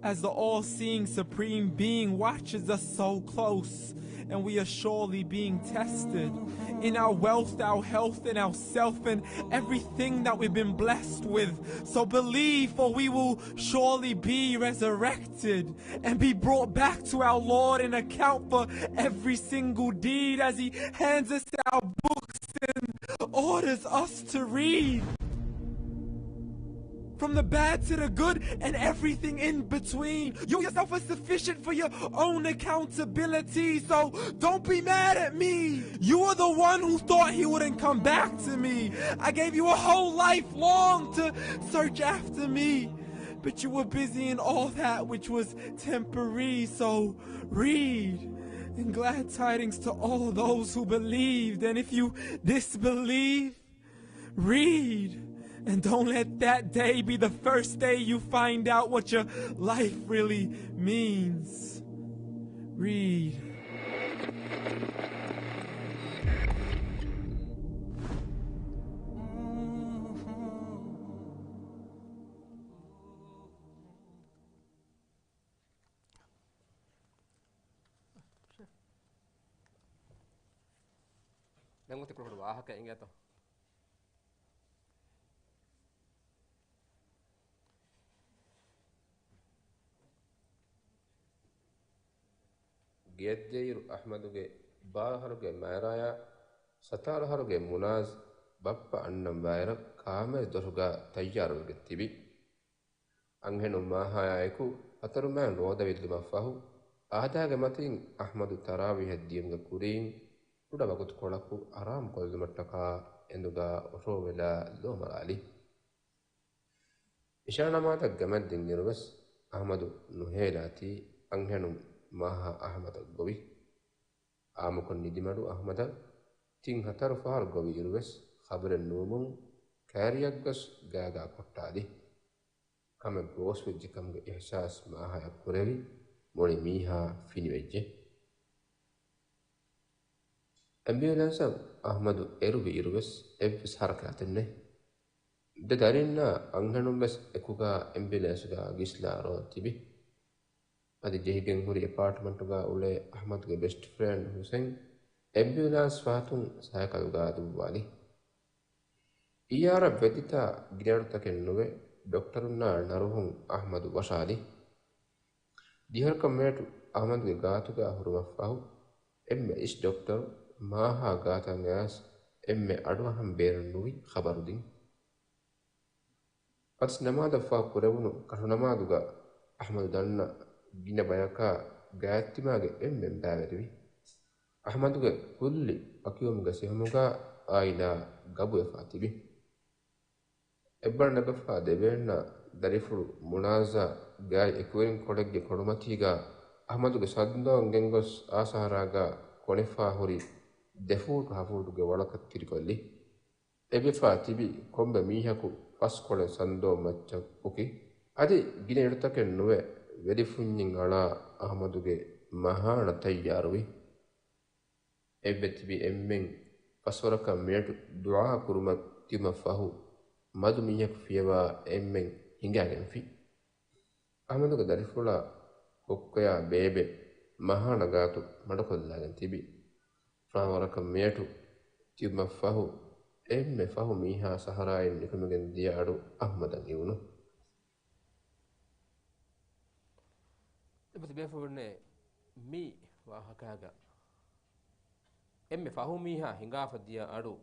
as the all-seeing supreme being watches us so close, and we are surely being tested in our wealth, our health, and our self, and everything that we've been blessed with. So believe, for we will surely be resurrected and be brought back to our Lord and account for every single deed as he hands us our books and orders us to read. From the bad to the good and everything in between. You yourself are sufficient for your own accountability, so don't be mad at me. You are the one who thought he wouldn't come back to me. I gave you a whole life long to search after me, but you were busy in all that which was temporary, so read and glad tidings to all those who believed. And if you disbelieve, read And don't let that day be the first day you find out what your life really means. Read. ދެން އޮތީ ކުޑަކުޑަ ވާހަކަ އިނގޭތޯ. ގެއަށްދިޔައިރު އަޙްމަދުގެ ބާރަ އަހަރުގެ މާރާޔާ ސަތާރަ އަހަރުގެ މުނާޒް ބައްޕަ އަންނަން ވާއިރަށް ކާމޭޒް ދޮށުގަ ތައްޔާރުވެގެން ތިބި. އަންހެނުން މާހާޔާ އެކު ހަތަރު މާތް ރޯދަ ވިއްލުމަށްފަހު، އާދާގެ މަތިން އަޙްމަދު ތަރާވީހަށް ދިޔުމުގެ ކުރިން ކުޑަ ވަގުތުކޮޅަކު އަރާމުކޮށްލުމަށްޓަކާ އެނދުގަ އޮށޯވެލާ ލޯމަރާލި. އިޝާ ނަމާދަށް ގަމަށްދިންއިރުވެސް އަޙްމަދު ނުހޭލާތީ އަންހެނުން މާހާ އަޙްމަދަށް ގޮވި. އާއްމުކޮށް ނިދިމަޑު އަޙްމަދަށް ތިން ހަތަރު ފަހަރު ގޮވިއިރުވެސް ޚަބަރެއް ނުވުމުން ކައިރިއަށްގޮސް ގާގާ ކޮށްޓާލި. ކަމެއް ގޯސްވެއްޖެކަމުގެ އިޙްސާސް މާހާޔަށް ކުރެވި މުޅި މީހާ ފިނިވެއްޖެ. އެމްބިއުލެންސަށް އަޙްމަދު އެރުވިއިރުވެސް އެއްވެސް ޙަރަކާތެއް ނެތް. ދެ ދަރިންނާ އަންހެނުން ވެސް އެކުގާ އެމްބިއުލެންސުގާ ގިސްލާ ރޯން ތިބި. އަދި ޖެހިގެން ހުރި އެޕާޓްމަންޓުގާ އުޅޭ އަޙްމަދުގެ ބެސްޓް ފްރެންޑް ހުސެން އެމްބިއުލާންސް ފަހަތުން ސައިކަލުގާ ދުއްވާލި. އީއާރަށް ވެދިތާ ގިނައިރުތަކެއް ނުވެ، ޑޮކްޓަރުންނާ ނަރުހުން އަޙްމަދު ވަށާލި. ދިހަރަކަށް މިނެޓު އަޙްމަދުގެ ގާތުގާ ހުރުމަށްފަހު، އެންމެ އިސް ޑޮކްޓަރު މާހާ ގާތަށް އައިސް އެންމެ އަޑުއަހަން ބޭނުންނުވި ޚަބަރު ދިން. ފަސް ނަމާދަށްފަހު ކުރެވުނު ކަށުނަމާދުގަ އަޙްމަދު ދަންނަ ގިނަ ބަޔަކާ ގާތްތިމާގެ އެންމެން ބައިވެރިވި. އަޙްމަދުގެ ކުއްލި ވަކިވުމުގެ ސިހުމުގަ އާއިލާ ގަބުވެފާ ތިބި. އެއްބަނޑު ނަގަފާ ދެވޭންނަށް ދަރިފުޅު މުނާޒާ ގާތް އެކުވެރިން ކޮޅެއްގެ ކޮޅުމަތީގަ އަޙްމަދުގެ ސަންދޯން ގެންގޮސް އާ ސަހަރާގަ ކޮނެފާ ހުރި ދެ ފޫޓު ހަ ފޫޓުގެ ވަޅަކަށް ތިރިކޮށްލި. އެބަފާ ތިބި ކޮންމެ މީހަކު ފަސްކޮޅެއް ސަންދޯން މައްޗަށް އުކި. އަދި ގިނަ އިރުތަކެއް ނުވެ، ވެލިފުންޏިން އަޅާ އަޙްމަދުގެ މަހާނަ ތައްޔާރުވި. އެއްވެ ތިބި އެންމެން ފަސްވަރަކަށް މިނެޓު ދުޢާ ކުރުމަށް ދިޔުމަށްފަހު، މަދު މީހަކު ފިޔަވާ އެންމެން ހިނގާގެންފި. އަޙްމަދުގެ ދަރިފުޅާ ކޮއްކޮޔާ ބޭބެ މަހާނަ ގާތު މަޑުކޮށްލާގެން ތިބި. ފާވަރަކަށް މިއަޑު ތިބުމަށްފަހު، އެންމެ ފަހު މީހާ ސަހަރާއިން ނިކުމެގެން ދިޔަ އަޑު އަޙްމަދަށް އިވުނު. އެބަތި ބޭފުޅުންނޭ މި ވާހަކާގަ އެންމެ ފަހު މީހާ ހިނގާފަ ދިޔަ އަޑު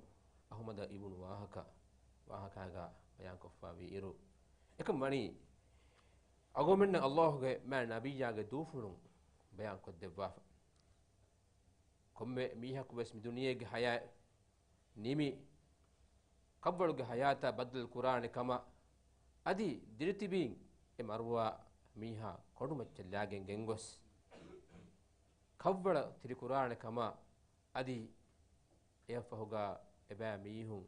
އަޙްމަދަށް އިވުނު ވާހަކަ، ވާހަކާގަ ބަޔާންކޮށްފަ ވީ އިރު، އެކަން ވަނީ އަޅުގަނޑުމެންނަށް އައްލާހުގެ މާތް ނަބިއްޔާގެ ދޫފުޅުން ބަޔާންކޮށްދެއްވާފަ. ކޮންމެ މީހަކު ވެސް މި ދުނިޔޭގެ ހަޔާތް ނިމި، ކަށްވަޅުގެ ހަޔާތާ ބައްދަލު ކުރާނެ ކަމަށް، އަދި ދިރިތިބީން އެ މަރުވާ މީހާ ކޮނޑުމައްޗަށް ލާގެން ގެންގޮސް، ކަށްވަޅަށް ތިރިކުރާނެ ކަމަށް، އަދި އެއަށްފަހުގާ އެބައިމީހުން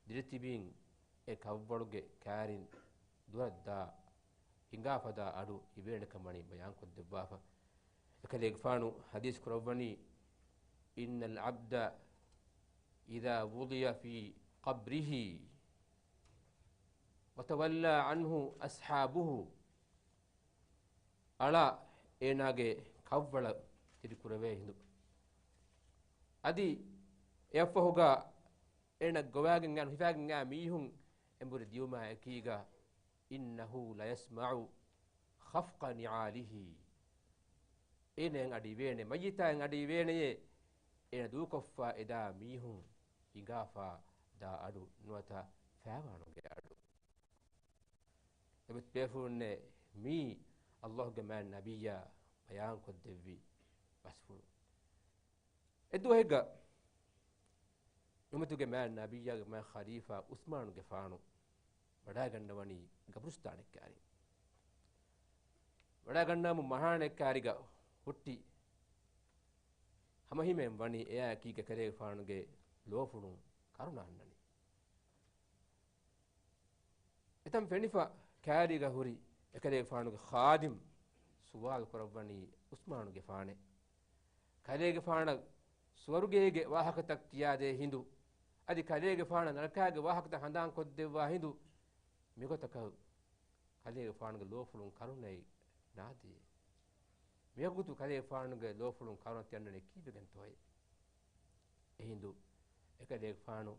ދިރިތިބީން އެ ކަށްވަޅުގެ ކާރިން ދުރަށްދާ ހިނގާފަދާ އަޑު އިވޭނެ ކަމަނީ ބަޔާންކޮށްދެއްވާފަ. އެކަލޭގެފާނު ޙަދީޘް ކުރައްވަނީ، إن العبد إذا وضع في قبره وتولى عنه أصحابه، އަޅާ އޭނާގެ ކަށްވަޅަށް ތިރިކުރެވޭ ހިނދު، އަދި އެއަށްފަހުގާ އޭނަ ގޮވާގެން އައި ހިފާގެން އައި މީހުން އެނބުރި ދިޔުމާ އެކީގަ، إنه ليسمع خفق نعاله، އޭނައަށް އަޑި އިވޭނެ، މައްޔިތާއަށް އަޑި އިވޭނެޔޭ، އޭނަ ދޫކޮށްފަ އެދާ މީހުން ހިނގާފަ ދާ އަޑު ނުވަތަ ފައިވާނުގެ އަޑު. އެބަތި ބޭފުޅުންނޭ މީ އައްލާހުގެ މާތް ނަބިއްޔާ ބަޔާންކޮށްދެއްވި ބަސްފުޅު. އެދުވަހެއްގަ އުއްމަތުގެ މާތް ނަބިއްޔާގެ މާތް ޚަލީފާ ޢުސްމާނުގެފާނު ވަޑައިގަންނަވަނީ ގަބުރުސްތާނެއް ކާރި. ވަޑައިގަންނަވަމުން މަހާނެއް ކާރިގަ ހުއްޓި ހަމަހިމޭން ވަނީ އެއާއެކީގަ ކަލޭގެފާނުގެ ލޯފުޅުން ކަރުނަ އަންނަނީ. އެތަން ފެނިފަ ކާރީގަ ހުރި އެކަލޭގެފާނުގެ ޚާދިމް ސުވާލު ކުރައްވަނީ އުސްމާނުގެފާނެއް. ކަލޭގެފާނަށް ސުވަރުގޭގެ ވާހަކަތައް ކިޔާދޭ ހިނދު، އަދި ކަލޭގެފާނަށް ނަރަކާގެ ވާހަކަތައް ހަނދާން ކޮށްދެއްވާ ހިނދު، މިގޮތަކަށް ކަލޭގެފާނުގެ ލޯފުޅުން ކަރުނައެއް ނާދޭ. މިވަގުތު ކަލޭގެފާނުގެ ލޯފުޅުން ކަރުނަ ތިއަންނަނީ ކީއްވެގެންތޯއޭ؟ އެހިނދު އެކަލޭގެފާނު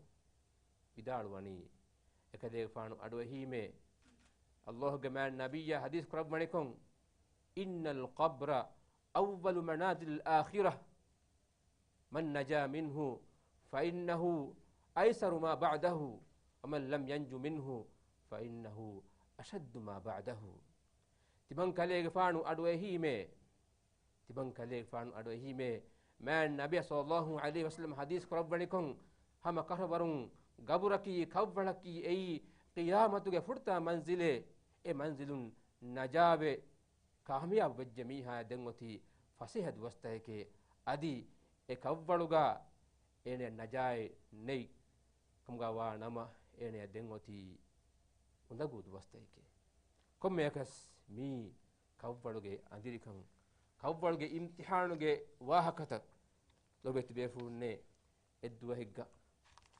ވިދާޅުވަނީ، އެކަލޭގެފާނު އަޑުއެހީމޭ، ﷲ ގެ މާތް ނަބިއްޔާ ޙަދީޘް ކުރައްވަނިކޮށް، إن القبر أول منازل الآخرة، من نجا منه فإنه أيسر ما بعده، ومن لم ينج منه فإنه أشد ما بعده. ތިމަން ކަލޭގެފާނު އަޑުއެހީމޭ، ތިމަން ކަލޭގެފާނު އަޑުއެހީމޭ، މާތް ނަބިއްޔާ ޞައްލަﷲ ޢަލައިހި ވަސައްލަމަ ޙަދީޘް ކުރައްވަނިކޮށް، ހަމަ ކަށަވަރުން ގަބުރަކީ ކަށްވަޅަކީ އެއީ ޤިޔާމަތުގެ ފުރަތަމަ މަންޒިލެއް. އެ މަންޒިލުން ނަޖާވެ ކާމިޔާބު ވެއްޖެ މީހާ ދެން އޮތީ ފަސޭހަ ދުވަސްތަކެކޭ. އަދި އެ ކަށްވަޅުގަ އޭނަޔަށް ނަޖާތް ނެތް ކަމުގަ ވާ ނަމަ، އޭނަޔަށް ދެން އޮތީ އުނދަގޫ ދުވަސްތަކެކޭ. ކޮންމެއަކަސް މީ ކަށްވަޅުގެ އަނދިރިކަން، ކަށްވަޅުގެ އިމްތިޙާނުގެ ވާހަކަތައް. ލޮބުވެތި ބޭފުޅުންނޭ، އެއްދުވަހެއްގަ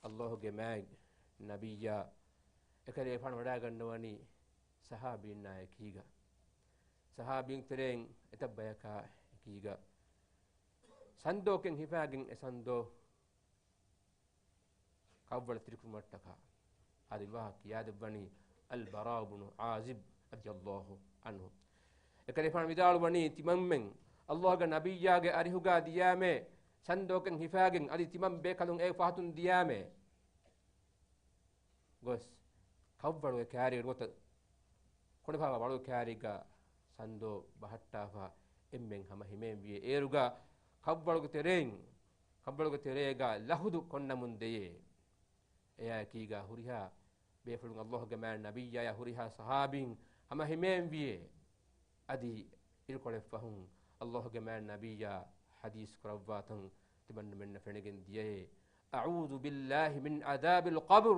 ﷲ ގެ މާތް ނަބިއްޔާ އެކަލޭގެފާނު ވަޑައިގަންނަވަނީ ޞަޙާބީންނާ އެކީގަ. ޞަޙާބީން ތެރެއިން އެތައް ބަޔަކާ އެކީގަ ސަންދޯކެއް ހިފާގެން، އެ ސަންދޯ ކަށްވަޅަށް ތިރިކުރުމަށްޓަކާ. އަދި ވާހަކަ ކިޔާދެއްވަނީ އަލްބަރާއު ބުނު ޢާޒިބް ރަޟިޔަﷲ ޢަންހު. އެކަލޭގެފާނު ވިދާޅުވަނީ، ތިމަންމެން ﷲ ގެ ނަބިއްޔާގެ އަރިހުގަ ދިޔާމޭ، ސަންދޯކެއް ހިފާގެން، އަދި ތިމަން ބޭކަލުން އޭގެ ފަހަތުން ދިޔާމޭ. ގޮސް ކަށްވަޅުގެ ކާރި ނުވަތަ ކޮނޑުފާވާ ވަޅުގެ ކާރީގަ ސަންދޯ ބަހައްޓާފަ އެންމެން ހަމަ ހިމޭން ވިޔޭ. އޭރުގަ ކަށްވަޅުގެ ތެރެއިން، ކަށްވަޅުގެ ތެރޭގަ ލަހުދު ކޮންނަމުން ދެޔޭ. އެޔާ އެކީގަ ހުރިހާ ބޭފުޅުން، ﷲ ގެ މާތް ނަބިއްޔާޔާ ހުރިހާ ޞަޙާބީން ހަމަ ހިމޭން ވިޔޭ. އަދި އިރުކޮޅެއް ފަހުން ﷲ ގެ މާތް ނަބިއްޔާ ޙަދީޘް ކުރައްވާތަން ތިމަންނަމެންނަށް ފެނިގެން ދިޔައޭ، أعوذ بالله من عذاب القبر،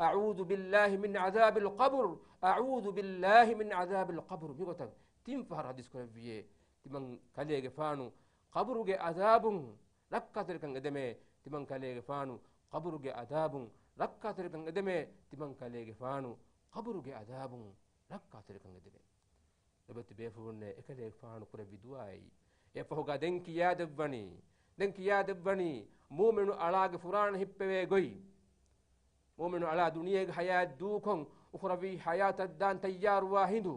أعوذ بالله من عذاب القبر، أعوذ بالله من عذاب القبر. މިގޮތަށް ތިން ފަހަރު ޙަދީޘް ކުރެއްވިޔޭ، ތިމަން ކަލޭގެފާނު ޤަބުރުގެ ޢަޛާބުން ރައްކާތެރިކަން އެދެމޭ، ތިމަން ކަލޭގެފާނު ޤަބުރުގެ ޢަޛާބުން ރައްކާތެރިކަން އެދެމޭ، ތިމަން ކަލޭގެފާނު ޤަބުރުގެ ޢަޛާބުން ރައްކާތެރިކަން އެދެމޭ. ލޮބުވެތި ބޭފުޅުންނޭ، އެކަލޭގެފާނު ކުރެއްވި ދުޢާއެއް. އެއަށްފަހުގަ ދެން ކިޔާދެއްވަނީ، ދެން ކިޔާދެއްވަނީ، މުއުމިނު އަޅާގެ ފުރާނަ ހިއްޕެވޭ ގޮތް. މުއުމިނު އަޅާ ދުނިޔޭގެ ޙަޔާތް ދޫކޮށް، އުޚްރަވީ ޙަޔާތަށް ދާން ތައްޔާރުވާ ހިނދު،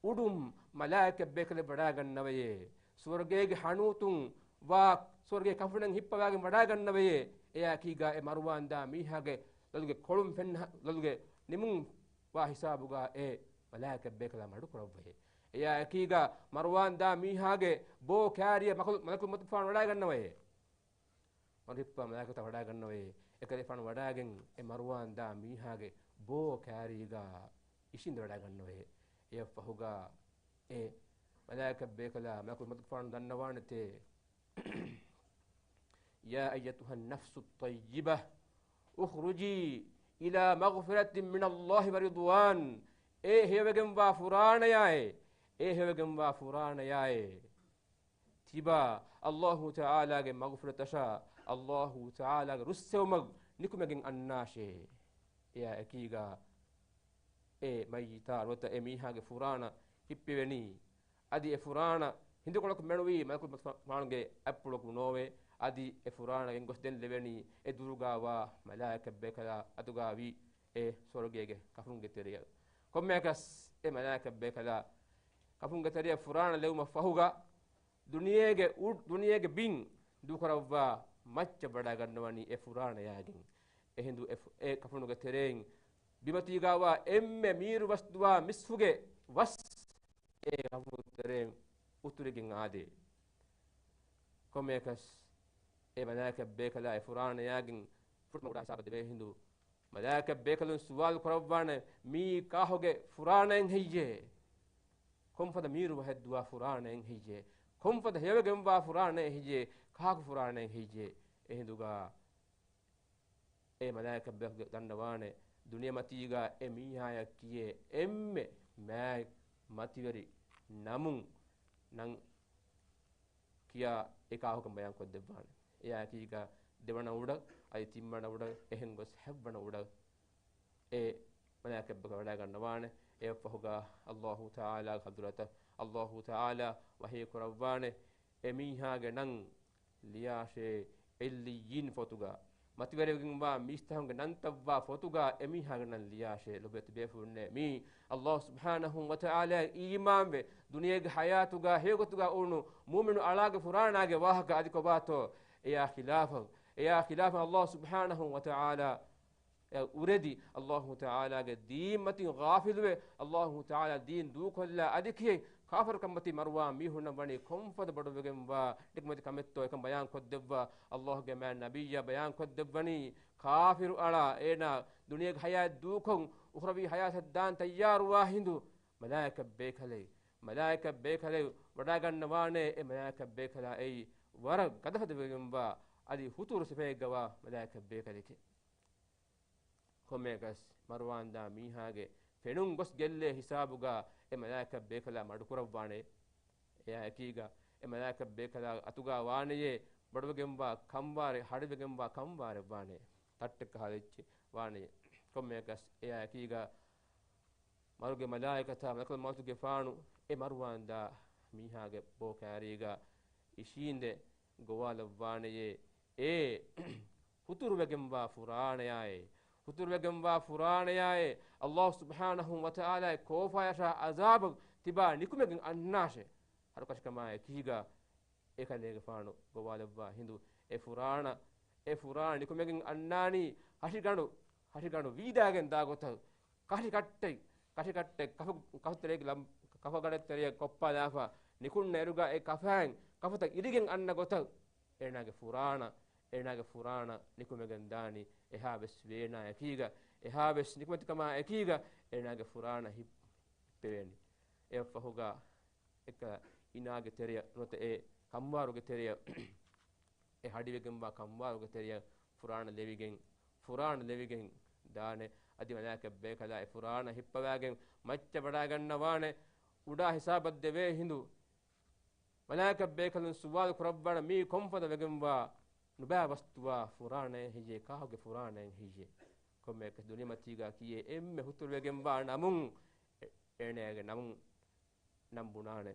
އުޑުން މަލާއިކަތް ބޭކަލެއް ވަޑާގަންނަވަޔޭ. ސުވަރުގޭގެ ޙަނޫތުން ވާ، ސުވަރުގޭ ކަފުނެއް ހިއްޕަވާގެން ވަޑާގަންނަވަޔޭ. އެއާ އެކީގަ އެ މަރުވާންދާ މީހާގެ ލޮލުގެ ކޮޅުން ފެންނަ، ލޮލުގެ ނިމުން ވާ ހިސާބުގަ އެ މަލާއިކަތް ބޭކަލާ މަޑުކުރައްވައޭ. އެއާ އެކީގަ މަރުވާންދާ މީހާގެ ބޯ ކާރިއަށް މަކު-، މަލަކުލް މައުތުފާނު ވަޑާގަންނަވައޭ. މަރު ހިއްޕާ މަލާއިކަތާ ވަޑާގަންނަވައޭ. އެކަލޭފާނު ވަޑާގެން އެ މަރުވާންދާ މީހާގެ ބޯ ކާރީގަ އިށީނދެ ވަޑާގަންނަވައޭ. އެއަށްފަހުގަ އެ މަލާއިކަތް ބޭކަލާ މަލަކުލް މައުތުފާނު ދަންނަވާނެތޭ، يا أيتها النفس الطيبة اخرجي إلى مغفرة من الله ورضوان. އޭ ހެޔޮވެގެންވާ ފުރާނަޔާއޭ، އޭ ހެޔޮވެގެންވާ ފުރާނަޔާއޭ، ތިބާ ﷲ ތަޢާލާގެ މަޣުފިރަތަށާ، ﷲ ތަޢާލާގެ ރުއްސެވުމަށް ނިކުމެގެން އަންނާށޭ. އެއާ އެކީގަ އެ މައްޔިތާ ނުވަތަ އެ މީހާގެ ފުރާނަ ހިއްޕެވެނީ. އަދި އެ ފުރާނަ ހިނދުކޮޅަކު މެނުވީ މަލަކުލް މައުތުފާނުގެ އަތްޕުޅަކު ނޯވޭ. އަދި އެ ފުރާނަ ގެންގޮސް ދެން ލެވެނީ އެ ދުރުގަ ވާ މަލާއިކަތް ބޭކަލާ އަތުގަ ވި އެ ސުވަރުގޭގެ ކަފުންގެ ތެރެއަށް. ކޮންމެއަކަސް އެ މަލާއިކަތް ބޭކަލާ ކަފުންގެ ތެރެއަށް ފުރާނަ ލެވުމަށް ފަހުގަ ދުނިޔޭގެ އު-، ދުނިޔޭގެ ބިން ދޫކުރައްވާ މައްޗަށް ވަޑައިގަންނަވަނީ އެ ފުރާނަޔާގެން. އެހިނދު އެ ފު-، އެ ކަފުނުގެ ތެރެއިން ބިމަތީގަވާ އެންމެ މީރު ވަސްދުވާ މިސްކުގެ ވަސް އެ ކަފުނުގެ ތެރެއިން އުތުރިގެން އާދޭ. ކޮންމެއަކަސް އެ މަލާއިކަތް ބޭކަލާ އެ ފުރާނަޔާގެން ފުރަތަމަ އުޑާ ހިސާބަށް ދެވޭ ހިނދު، މަލާއިކަތް ބޭކަލުން ސުވާލު ކުރައްވާނެ، މީ ކާހުގެ ފުރާނައެއް ހެއްޔޭ؟ ކޮންފަދަ މީރު ވަހެއްދުވާ ފުރާނައެއް ހެއްޔޭ؟ ކޮންފަދަ ހެޔޮވެގެންވާ ފުރާނައެއް ހެއްޔޭ؟ ކާކު ފުރާނައެއް ހެއްޔޭ؟ އެހިނދުގަ އެ މަލާއިކަތް ބޭކަލު ދަންނަވާނެ، ދުނިޔެމަތީގަ އެ މީހާޔަށް ކިޔޭ އެންމެ މާތް މަތިވެރި ނަމުން ނަން ކިޔާ އެ ކާކުކަން ބަޔާން ކޮށްދެއްވާނެ. އެއާއެކީގަ ދެވަނަ އުޑަށް، އަދި ތިންވަނަ އުޑަށް، އެހެން ގޮސް ހަތްވަނަ އުޑަށް އެ މަލާއިކަތްބޭކަލުން ވަޑައިގަންނަވާނެ. އެއަށްފަހުގަ އައްލާހު ތަޢާލާގެ ޙަޟްރަތަށް އައްލާހު ތަޢާލާ ވަޙީ ކުރައްވާނެ، އެ މީހާގެ ނަން ލިޔާށޭ ޢިއްލިއްޔީން ފޮތުގަ، މަތިވެރިވެގެންވާ މީސްތަކުންގެ ނަންތައްވާ ފޮތުގަ އެ މީހާގެ ނަން ލިޔާށޭ. ލޮބުވެތި ބޭފުޅުންނޭ، މީ އައްލާހު ސުބްޙާނަހު ވަތަޢާލާއަށް އީމާންވެ، ދުނިޔޭގެ ޙަޔާތުގަ ހެޔޮގޮތުގަ އުޅުނު މުއުމިނު އަޅާގެ ފުރާނާގެ ވާހަކަ އަދި ކޮބާތޯ؟ އެޔާ ޚިލާފަށް، އެޔާ ޚިލާފަށް އައްލާހު ސުބްޙާނަހު ވަތަޢާލާ އެ އުރެދި، އައްލާހު ތަޢާލާގެ ދީން މަތިން ޣާފިލުވެ، އައްލާހު ތަޢާލާ ދީން ދޫކޮށްލާ އަދި ކިހިނެއް ކާފަރުކަންމަތީ މަރުވާ މީހުންނަށް ވަނީ ކޮންފަދަ ބޮޑުވެގެންވާ ނިކުމެތި ކަމެއްތޯ އެކަން ބަޔާން ކޮށްދެއްވާ. އައްލާހުގެ މާތް ނަބިއްޔާ ބަޔާން ކޮށްދެއްވަނީ، ކާފިރު އަޅާ އޭނާ ދުނިޔޭގެ ޙަޔާތް ދޫކޮށް، އުޚްރަވީ ޙަޔާތަށް ދާން ތައްޔާރުވާ ހިނދު، މަލާއިކަތް ބޭކަލެއް، މަލާއިކަތް ބޭކަލެއް ވަޑައިގަންނަވާނެ. އެ މަލާއިކަތް ބޭކަލާ އެއީ ވަރަށް ގަދަފަދަވެގެންވާ އަދި ހުތުރު ސިފައެއްގަވާ މަލާއިކަތް ބޭކަލެކޭ. ކޮންމެއަކަސް މަރުވާންދާ މީހާގެ ފެނުން ގޮސް ގެއްލޭ ހިސާބުގަ އެ މަލާއިކަތް ބޭކަލާ މަޑުކުރައްވާނެ. އެއާ އެކީގަ އެ މަލާއިކަތް ބޭކަލާ އަތުގަ ވާނެޔޭ ބޮޑުވެގެންވާ ކަންވާރެއް، ހަޑިވެގެންވާ ކަންވާރެއް ވާނެ. ތައްޓެއް ކަހަލަ އެއްޗެއް ވާނެޔޭ. ކޮންމެއަކަސް އެއާ އެކީގަ މަރުގެ މަލާއިކަތާ މަލަކުލް މައުތުގެފާނު އެ މަރުވާންދާ މީހާގެ ބޯ ކާރީގަ އިށީނދެ ގޮވާލައްވާނެޔޭ، އޭ ހުތުރުވެގެންވާ ފުރާނަޔާއޭ، ހުތުރުވެގެންވާ ފުރާނަޔާއޭ، އައްލާހު ސުބްޙާނަހު ވަތަޢާލާގެ ކޯފާޔަށާ ޢަޒާބަށް ތިބާ ނިކުމެގެން އަންނާށޭ. ހަރުކަށިކަމާ އެކީގަ އެކަލޭގެފާނު ގޮވާލައްވާ ހިނދު އެ ފުރާނަ، އެ ފުރާނަ ނިކުމެގެން އަންނާނީ ހަށިގަނޑު، ހަށިގަނޑު ވީދާގެން ދާ ގޮތަށް، ކަށިކައްޓެއް، ކަށިކައްޓެއް ކަފަ، ކަފަތެރޭގެ ލަމް، ކަފަގަޑެއް ތެރެޔަށް ކޮއްޕާލާފަ، ނިކުންނަ އިރުގަ އެ ކަފައިން ކަފަތައް އިރިގެން އަންނަ ގޮތަށް، އޭނާގެ ފުރާނަ، އޭނާގެ ފުރާނަ ނިކުމެގެން ދާނީ. އެހާވެސް ވޭނާ އެކީގަ، އެހާވެސް ނިކުމެތިކަމާ އެކީގަ އޭނާގެ ފުރާނަ ހިއްޕެވޭނީ. އެއަށްފަހުގަ އެކަ އިނާގެ ތެރެޔަށް ނުވަތަ އެ ކަންވާރުގެ ތެރެޔަށް، އެ ހަޑިވެގެންވާ ކަންވާރުގެ ތެރެޔަށް ފުރާނަ ލެވިގެން، ފުރާނަ ލެވިގެން ދާނެ. އަދި މަލާއިކަތް ބޭކަލާ އެ ފުރާނަ ހިއްޕަވާގެން މައްޗަށް ވަޑައިގަންނަވާނެ. އުޑާ ހިސާބަށް ދެވޭ ހިނދު މަލާއިކަތް ބޭކަލުން ސުވާލު ކުރައްވާނެ، މީ ކޮންފަދަ ވެގެންވާ ނުބައި ވަސްތުވާ ފުރާނައެއް ހެއްޔޭ؟ ކާކުގެ ފުރާނައެއް ހެއްޔޭ؟ ކޮންމެއަކަސް ދުނިޔެމަތީގަ ކިޔޭ އެންމެ ހުތުރުވެގެންވާ ނަމުން އެ، އޭނަޔާގެ ނަމުން ނަން ބުނާނެ.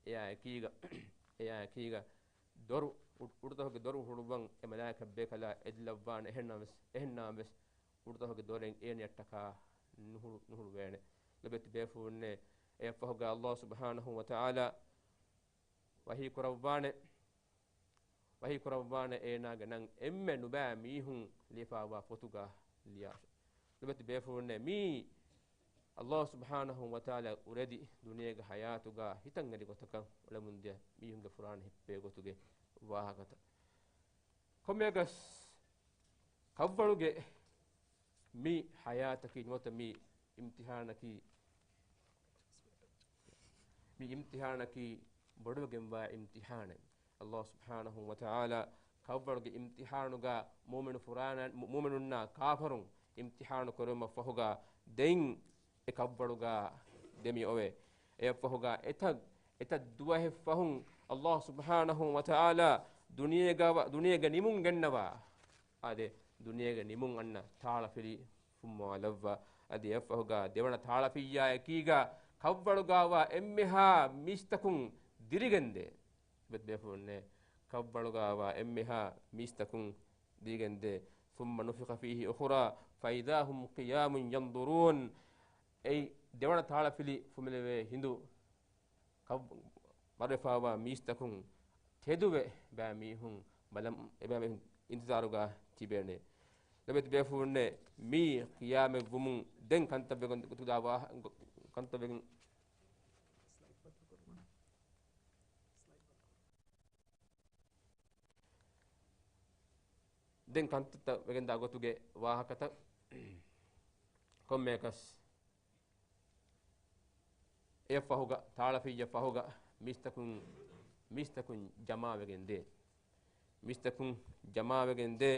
އެއާ އެކީގަ، އެއާ އެކީގަ ދޮރު، އު-، އުޑުތަކުގެ ދޮރު ހުޅުއްވަން އެ މަލާއިކަތް ބޭކަލާ އެދިލައްވާނެ. އެހެންނަމަވެސް، އެހެންނަމަވެސް އުޑުތަކުގެ ދޮރެއް އޭނަޔަށްޓަކާ ނުހުޅު-، ނުހުޅުވޭނެ. ލޮބުވެތި ބޭފުޅުންނޭ، އެއަށްފަހުގަ އައްލާހު ސުބްޙާނަހު ވަތަޢާލާ ވަޙީ ކުރައްވާނެ، ވަޙީ ކުރައްވާނެ އޭނާގެ ނަން އެންމެ ނުބައި މީހުން ލިޔެފައިވާ ފޮތުގަ ލިޔާށޭ. ލޮބުވެތި ބޭފުޅުންނޭ، މީ އައްލާހު ސުބްޙާނަހު ވަތަޢާލާ އުރެދި ދުނިޔޭގެ ޙަޔާތުގަ ހިތަށް އެރި ގޮތަކަށް އުޅެމުންދިޔަ މީހުންގެ ފުރާނަ ހިއްޕޭ ގޮތުގެ ވާހަކަތައް. ކޮންމެއަކަސް ކަށްވަޅުގެ މި ޙަޔާތަކީ ނުވަތަ މި އިމްތިޙާނަކީ، މި އިމްތިޙާނަކީ ބޮޑުވެގެންވާ އިމްތިޙާނެއް. އައްލާހު ސުބްޙާނަހު ވަތަޢާލާ ކަށްވަޅުގެ އިމްތިޙާނުގަ މުއުމިނު ފުރާނަ، މު-، މުއުމިނުންނާ ކާފަރުން އިމްތިޙާނު ކުރުމަށްފަހުގަ ދެން އެ ކަށްވަޅުގަ ދެމި އޮވޭ. އެއަށްފަހުގަ އެތައް، އެތައް ދުވަހެއް ފަހުން އައްލާހު ސުބްޙާނަހު ވަތަޢާލާ ދުނިޔޭގަ ވަ-، ދުނިޔޭގެ ނިމުން ގެންނަވާ. އާދެ، ދުނިޔޭގެ ނިމުން އަންނަ ތާޅަފިލި ފުއްމަވާލައްވާ. އަދި އެއަށްފަހުގަ ދެވަނަ ތާޅަފިއްޔާ އެކީގަ ކަށްވަޅުގަވާ އެންމެހާ މީސްތަކުން ދިރިގެންދޭ. ބެތް ބޭފުޅުންނޭ، ކަށްވަޅުގަވާ އެންމެހާ މީސްތަކުން ދިރިގެންދޭ. ثم نفخ فيه أخرى فإذا هم قيام ينظرون. އެއީ ދެވަނަ ތާޅަފިލި ފުމެލެވޭ ހިނދު ކަށް-، މަރުވެފައިވާ މީސްތަކުން ތެދުވެ ބައިމީހުން ބަލަން، އެބައިމީހުން އިންތިޒާރުގަ ތިބޭނެ. ލޮބުވެތި ބޭފުޅުންނޭ، މީ ޤިޔާމަތްވުމުން ދެން ކަންތައް ވެގެން ގޮތުގަ ވާހަ-، ކަންތައް ވެގެން ދެން ކަންތައްތައް ވެގެންދާ ގޮތުގެ ވާހަކަތައް. ކޮންމެއަކަސް އެއަށްފަހުގަ، ތާޅަފިއްޔަށް ފަހުގަ މީސްތަކުން، މީސްތަކުން ޖަމާވެގެން ދޭ. މީސްތަކުން ޖަމާވެގެން ދޭ.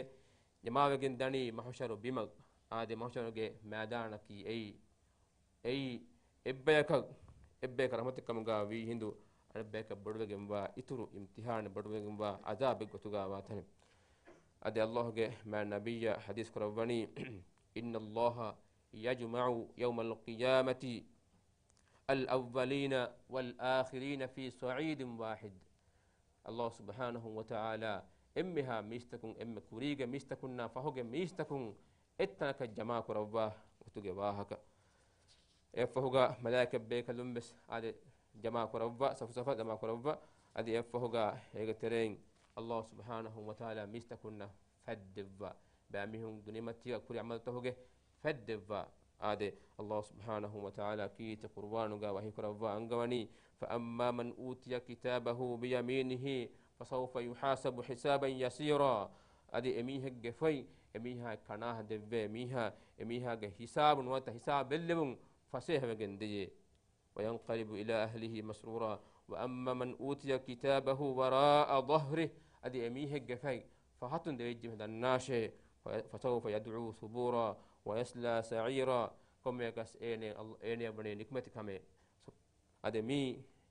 ޖަމާވެގެން ދަނީ މަޙުޝަރު ބިމަށް. އާދެ، މަހުޝަރުގެ މައިދާނަކީ އެއީ، އެއީ އެއްބަޔަކަށް، އެއްބަޔަކަށް ރަޙްމަތެއް ކަމުގަ ވީ ހިނދު، އަނެއްބަޔަކަށް ބޮޑުވެގެންވާ އިތުރު އިމްތިޙާނެއް، ބޮޑުވެގެންވާ ޢަޛާބެއް ގޮތުގަ ވާތަނެއް. އަދި ﷲ ގެ މާތް ނަބިއްޔާ ޙަދީޘް ކުރައްވަނީ، إن الله يجمع يوم القيامة الأولين والآخرين في صعيد واحد. ﷲ ސުބްޙާނަހޫ ވަތަޢާލާ އެންމެހާ މީސްތަކުން، އެންމެ ކުރީގެ މީސްތަކުންނާ ފަހުގެ މީސްތަކުން އެއްތަނަކަށް ޖަމާކުރައްވާ ގޮތުގެ ވާހަކަ. އެއަށްފަހުގަ މަލާއިކަތް ބޭކަލުން ވެސް އާދެ، ޖަމާކުރައްވާ، ސަފު ސަފަށް ޖަމާކުރައްވާ. އަދި އެއަށްފަހުގަ އޭގެ ތެރެއިން ﷲ ސުބްޙާނަހޫ ވަތަޢާލާ މީސްތަކުންނަށް ފަތްދެއްވާ. ބައެއް މީހުން ދުނިޔެމަތީގަ ކުރި ޢަމަލުތަކުގެ ފަތްދެއްވާ. އާދެ، ﷲ ސުބްޙާނަހޫ ވަތަޢާލާ ކީރިތި ޤުރުއާނުގަ ވަޙީކުރައްވާ އަންގަވަނީ، فأما من أوتي كتابه بيمينه فسوف يحاسب حسابا يسيرا. އަދި އެމީހެއްގެ ފޮތް، އެމީހާ ކަނާ ދެއްވޭ މީހާ، އެމީހާގެ ހިސާބު ނުވަތަ ހިސާބު ބެއްލެވުން ފަސޭހަވެގެން ދެޔޭ. وينقلب إلى أهله مسرورا وأما من أوتي كتابه وراء ظهره. އަދި އެމީހެއްގެ ފަތް ފަހަތުން ދެވިއްޖެ ދަންނާށޭ. فسوف يدعو ثبورا ويصلى سعيرا. ކޮންމެއަކަސް އޭނެ، އޭނެ ވަނީ ނިކުމެތި ކަމޭ. އަދި މީ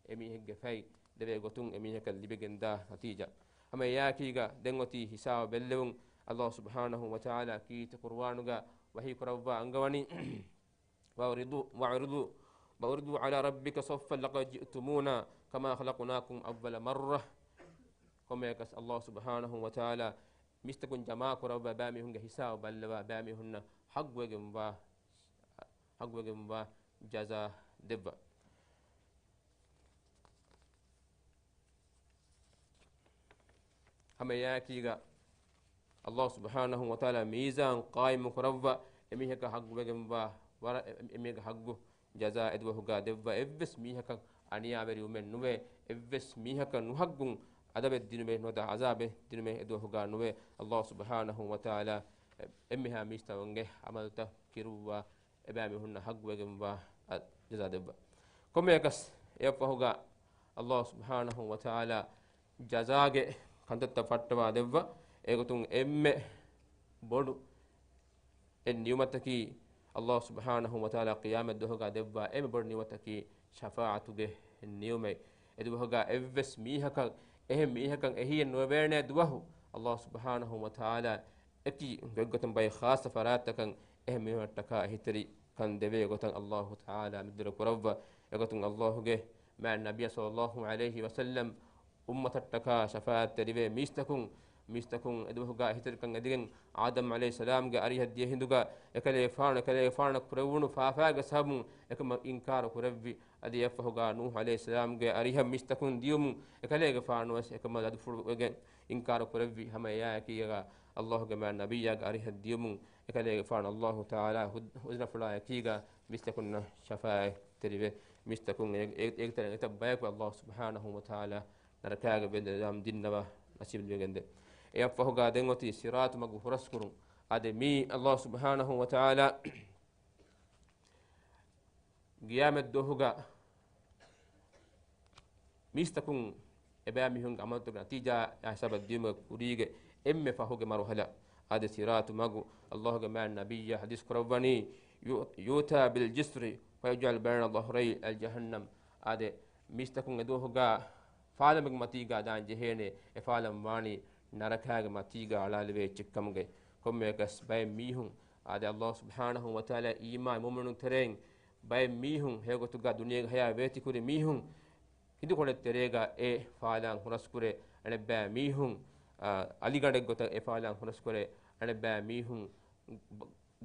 އެމީހެއްގެ ފަތް ދެވޭ ގޮތުން އެމީހަކަށް ލިބިގެންދާ ނަތީޖާ. ހަމަ އެއާއެކީގަ ދެން އޮތީ ހިސާބު ބެއްލެވުން. ﷲ ސުބްޙާނަހޫ ވަތަޢާލާ ކީރިތި ޤުރުއާނުގަ ވަޙީ ކުރައްވާ އަންގަވަނީ، وعرضوا، وعرضوا، وعرضوا على ربك صفا لقد جئتمونا كما خلقناكم أول مرة. ކޮންމެއަކަސް ﷲ ސުބްޙާނަހޫ ވަތަޢާލާ މީސްތަކުން ޖަމާކުރައްވާ، ބައެއް މީހުންގެ ހިސާބު ބައްލަވާ، ބައެއް މީހުންނަށް ޙައްޤުވެގެންވާ، ޙައްޤުވެގެންވާ ޖަޒާ ދެއްވާ. ހަމަ އެއާއެކީގަ ﷲ ސުބްޙާނަހޫ ވަތަޢާލާ މީޒާން ޤާއިމު ކުރައްވާ، އެމީހަކަށް ޙައްޤުވެގެންވާ ވަރަށް އެ-، އެމީހަކަށް ޙައްޤު ޖަޒާ އެދުވަހުގަ ދެއްވާ. އެއްވެސް މީހަކަށް އަނިޔާވެރިވުމެއް ނުވޭ. އެއްވެސް މީހަކަށް ނުޙައްޤުން އަދަބެއް ދިނުމެއް ނުވަތަ ޢަޒާބެއް ދިނުމެއް އެދުވަހުގަ ނުވޭ. ﷲ ސުބްޙާނަހޫ ވަތަޢާލާ އެ-، އެންމެހާ މީސްތަކުންގެ ޢަމަލުތައް ކިރުއްވާ، އެބައިމީހުންނަށް ޙައްޤުވެގެންވާ އަ، ޖަޒާ ދެއްވާ. ކޮންމެއަކަސް އެއަށްފަހުގަ ﷲ ސުބްޙާނަހޫ ވަތަޢާލާ ޖަޒާގެ ކަންތައްތައް ފައްޓަވާ ދެއްވާ. އެގޮތުން އެންމެ ބޮޑު އެއް ނިޢުމަތަކީ، ﷲ ސުބްޙާނަހޫ ވަތަޢާލާ ޤިޔާމަތް ދުވަހުގަ ދެއްވާ އެންމެ ބޮޑު ނިޢުމަތަކީ ޝަފާޢަތުގެ ނިޢުމަތް. އެދުވަހުގަ އެއްވެސް މީހަކަށް، އެހެން މީހަކަށް އެހީއެއް ނުވެވޭނެ ދުވަހު، ﷲ ސުބްޙާނަހޫ ވަތަޢާލާ އެކި ގޮތްގޮތުން ބައެއް ޚާއްޞަ ފަރާތްތަކަށް އެހެން މީހުންނަށްޓަކާ އެހީތެރިކަން ދެވޭ ގޮތަށް ﷲ ތަޢާލާ މިދުރު ކުރައްވާ. އެގޮތުން ﷲ ގެ މާތް ނަބިއްޔާ ޞައްލައްލާހު ޢަލައިހި ވަސައްލަމް އުއްމަތަށްޓަކާ ޝަފާޢަތްތެރިވޭ މީސްތަކުން، މީސްތަކުން އެދުވަހުގަ އެހީތެރިކަން އެދިގެން އާދަމް ޢަލައިހިއްސަލާމްގެ އަރިހަށް ދިޔަ ހިނދުގަ އެކަލޭގެފާނު، އެކަލޭގެފާނަށް ކުރެވުނު ފާފާގެ ސަބަބުން އެކަމަށް އިންކާރު ކުރެއްވި. އަދި އެއަށްފަހުގަ ނޫޙު ޢަލައިހިއްސަލާމްގެ އަރިހަށް މީސްތަކުން ދިޔުމުން އެކަލޭގެފާނުވެސް އެކަމަށް ލަދުފުޅުވެގެން އިންކާރު ކުރެއްވި. ހަމަ އެއާއެކީގަ ﷲ ގެ މާތް ނަބިއްޔާގެ އަރިހަށް ދިޔުމުން އެކަލޭގެފާނު ﷲ ތަޢާލާ ހު-، ހުޒުނަފުޅާ އެކީގަ މީސްތަކުންނަށް ޝަފާޢަތްތެރިވެ، މީސްތަކުން އެ-، އެ-، އެއްތަނަށް އެތައް ބަޔަކު ﷲ ސުބްޙާނަހޫ ވަތަޢާލާ ނަރަކާގެ ވެލިލައްވަން ދިންނަވާ ނަސީބު ދެވިގެންދޭ. އެއަށްފަހުގަ ދެން އޮތީ ޞިރާޠު މަގު ހުރަސްކުރުން. އާދެ، މީ ﷲ ސުބްޙާނަހޫ ވަތަޢާލާ ޤިޔާމަތް ދުވަހުގަ މީސްތަކުން އެބައިމީހުންގެ ޢަމަލުތަކުގެ ނަތީޖާ ހިސާބަށް ދިޔުމުގެ ކުރީގެ އެންމެ ފަހުގެ މަރުޙަލާ. އާދެ، ޞިރާޠު މަގު، ﷲ ގެ މާތް ނަބިއްޔާ ޙަދީޘް ކުރައްވަނީ، يؤ-، يؤتى بالجسر فيجعل بين ظهري الجحيم. އާދެ، މީސްތަކުން އެދުވަހުގަ ފާލަމެއްގެ މަތީގަ ދާން ޖެހޭނެ، އެ ފާލަން ވާނީ ނަރަކާގެ މަތީގަ އަޅާލެވޭ އެއްޗެއްކަމުގައި. ކޮންމެއަކަސް ބައެއް މީހުން، އާދެ، ﷲ ސުބްޙާނަހޫ ވަތަޢާލާ އީމާން މުއުމިނުން ތެރެއިން ބައެއް މީހުން ހެޔޮގޮތުގަ ދުނިޔޭގެ ޙަޔާތް ވޭތިކުރި މީހުން ހިނދުކޮޅެއް ތެރޭގަ އެ ފާލާން ހުރަސްކުރޭ. އަނެއްބައި މީހުން، އާ، އަލިގަނޑެއް ގޮތަށް އެ ފާލާން ހުރަސްކުރޭ. އަނެއްބައި މީހުން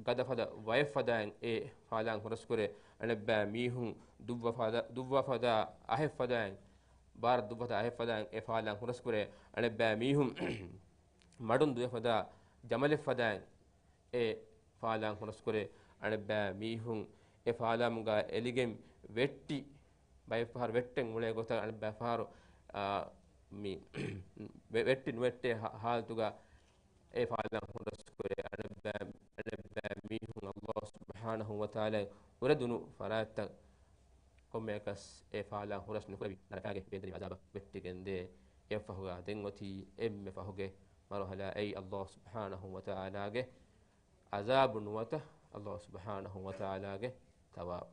ގަދަފަދަ ވައެއްފަދައިން އެ ފާލާން ހުރަސްކުރޭ. އަނެއްބައި މީހުން ދުއްވަފަދަ، ދުއްވަފަދަ އަހެއްފަދައިން، ބާރަށް ދުއްވަފަދަ އަހެއްފަދައިން އެ ފާލާން ހުރަސްކުރޭ. އަނެއްބައި މީހުން މަޑުން ދުވެފަދަ ޖަމަލެއްފަދައިން އެ ފާލާން ހުރަސްކުރޭ. އަނެއްބައި މީހުން އެ ފާލާމުގަ އެލިގެން ވެއްޓި، ބައެއް ފަހަރު ވެއްޓެން އުޅޭ ގޮތަށް އަނެއްބައި ފަހަރު، އާ، މި ވެ-، ވެއްޓި ނުވެއްޓޭ ހާ-، ހާލަތުގަ އެ ފާލާން ހުރަސްކުރޭ. އަނެއްބައި، އަނެއްބައި މީހުން ﷲ ސުބްޙާނަހޫ ވަތަޢާލާ އުރެދުނު ފަރާތްތައް ކޮންމެއަކަސް އެ ފާލާން ހުރަސް ނުކުރެވި ނަރަކާގެ ބޭންދެރިވި ޢަޒާބަށް ވެއްޓިގެންދޭ. އެއަށްފަހުގަ ދެން އޮތީ އެންމެ ފަހުގެ މަރުޙަލާ އެއީ ﷲ ސުބްޙާނަހޫ ވަތަޢާލާގެ ޢަޒާބު ނުވަތަ ﷲ ސުބްޙާނަހޫ ވަތަޢާލާގެ ޘަވާބު.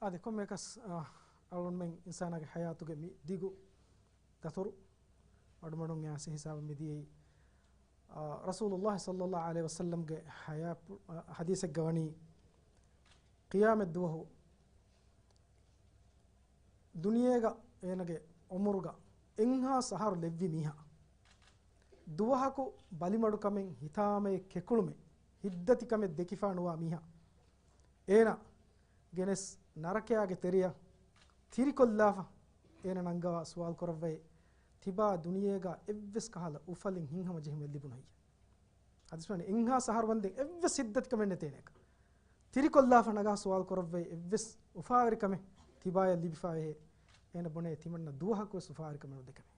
އާދެ، ކޮންމެއަކަސް، އާ، އަޅުގަނޑުމެން އިންސާނާގެ ޙަޔާތުގެ މި ދިގު ދަތުރު މަޑުމަޑުން އައިސް ހިސާބަށް މިދިޔައީ، އާ، ރަސޫލުﷲ ޞައްލަﷲ ޢަލައިހި ވަސައްލަމްގެ ޙަޔާ-، އާ، ޙަދީޘެއްގަ ވަނީ، ޤިޔާމަތް ދުވަހު ދުނިޔޭގަ އޭނަގެ ޢުމުރުގަ އެއްހާސް އަހަރު ލެއްވި މީހާ، ދުވަހަކު ބަލިމަޑުކަމެއް، ހިތާމައެއް، ކެކުޅުމެއް، ހިތްދަތިކަމެއް ދެކިފާ ނުވާ މީހާ، އޭނަ ގެނެސް ނަރަކަޔާގެ ތެރެއަށް ތިރިކޮށްލާފަ، އޭނަ ނަންގަވާ ސުވާލު ކުރައްވައޭ، ތިބާ ދުނިޔޭގަ އެއްވެސް ކަހަލަ އުފަލެއް ހިތްހަމަޖެހުމެއް ލިބުނަ ހެއްޔޭ؟ އަދިސްވަނީ އެއްހާސް އަހަރު ވަންދެން އެއްވެސް ހިތްދަތިކަމެއް ނެތޭނެކަ. ތިރިކޮށްލާފަ ނަގާ ސުވާލު ކުރައްވައި އެއްވެސް އުފާވެރިކަމެއް ތިބާޔަށް ލިބިފާވެހޭ. އޭނަ ބުނޭ ތިމަންނަ ދުވަހަކުވެސް އުފާވެރިކަމެއް ނުދެކެމޭ.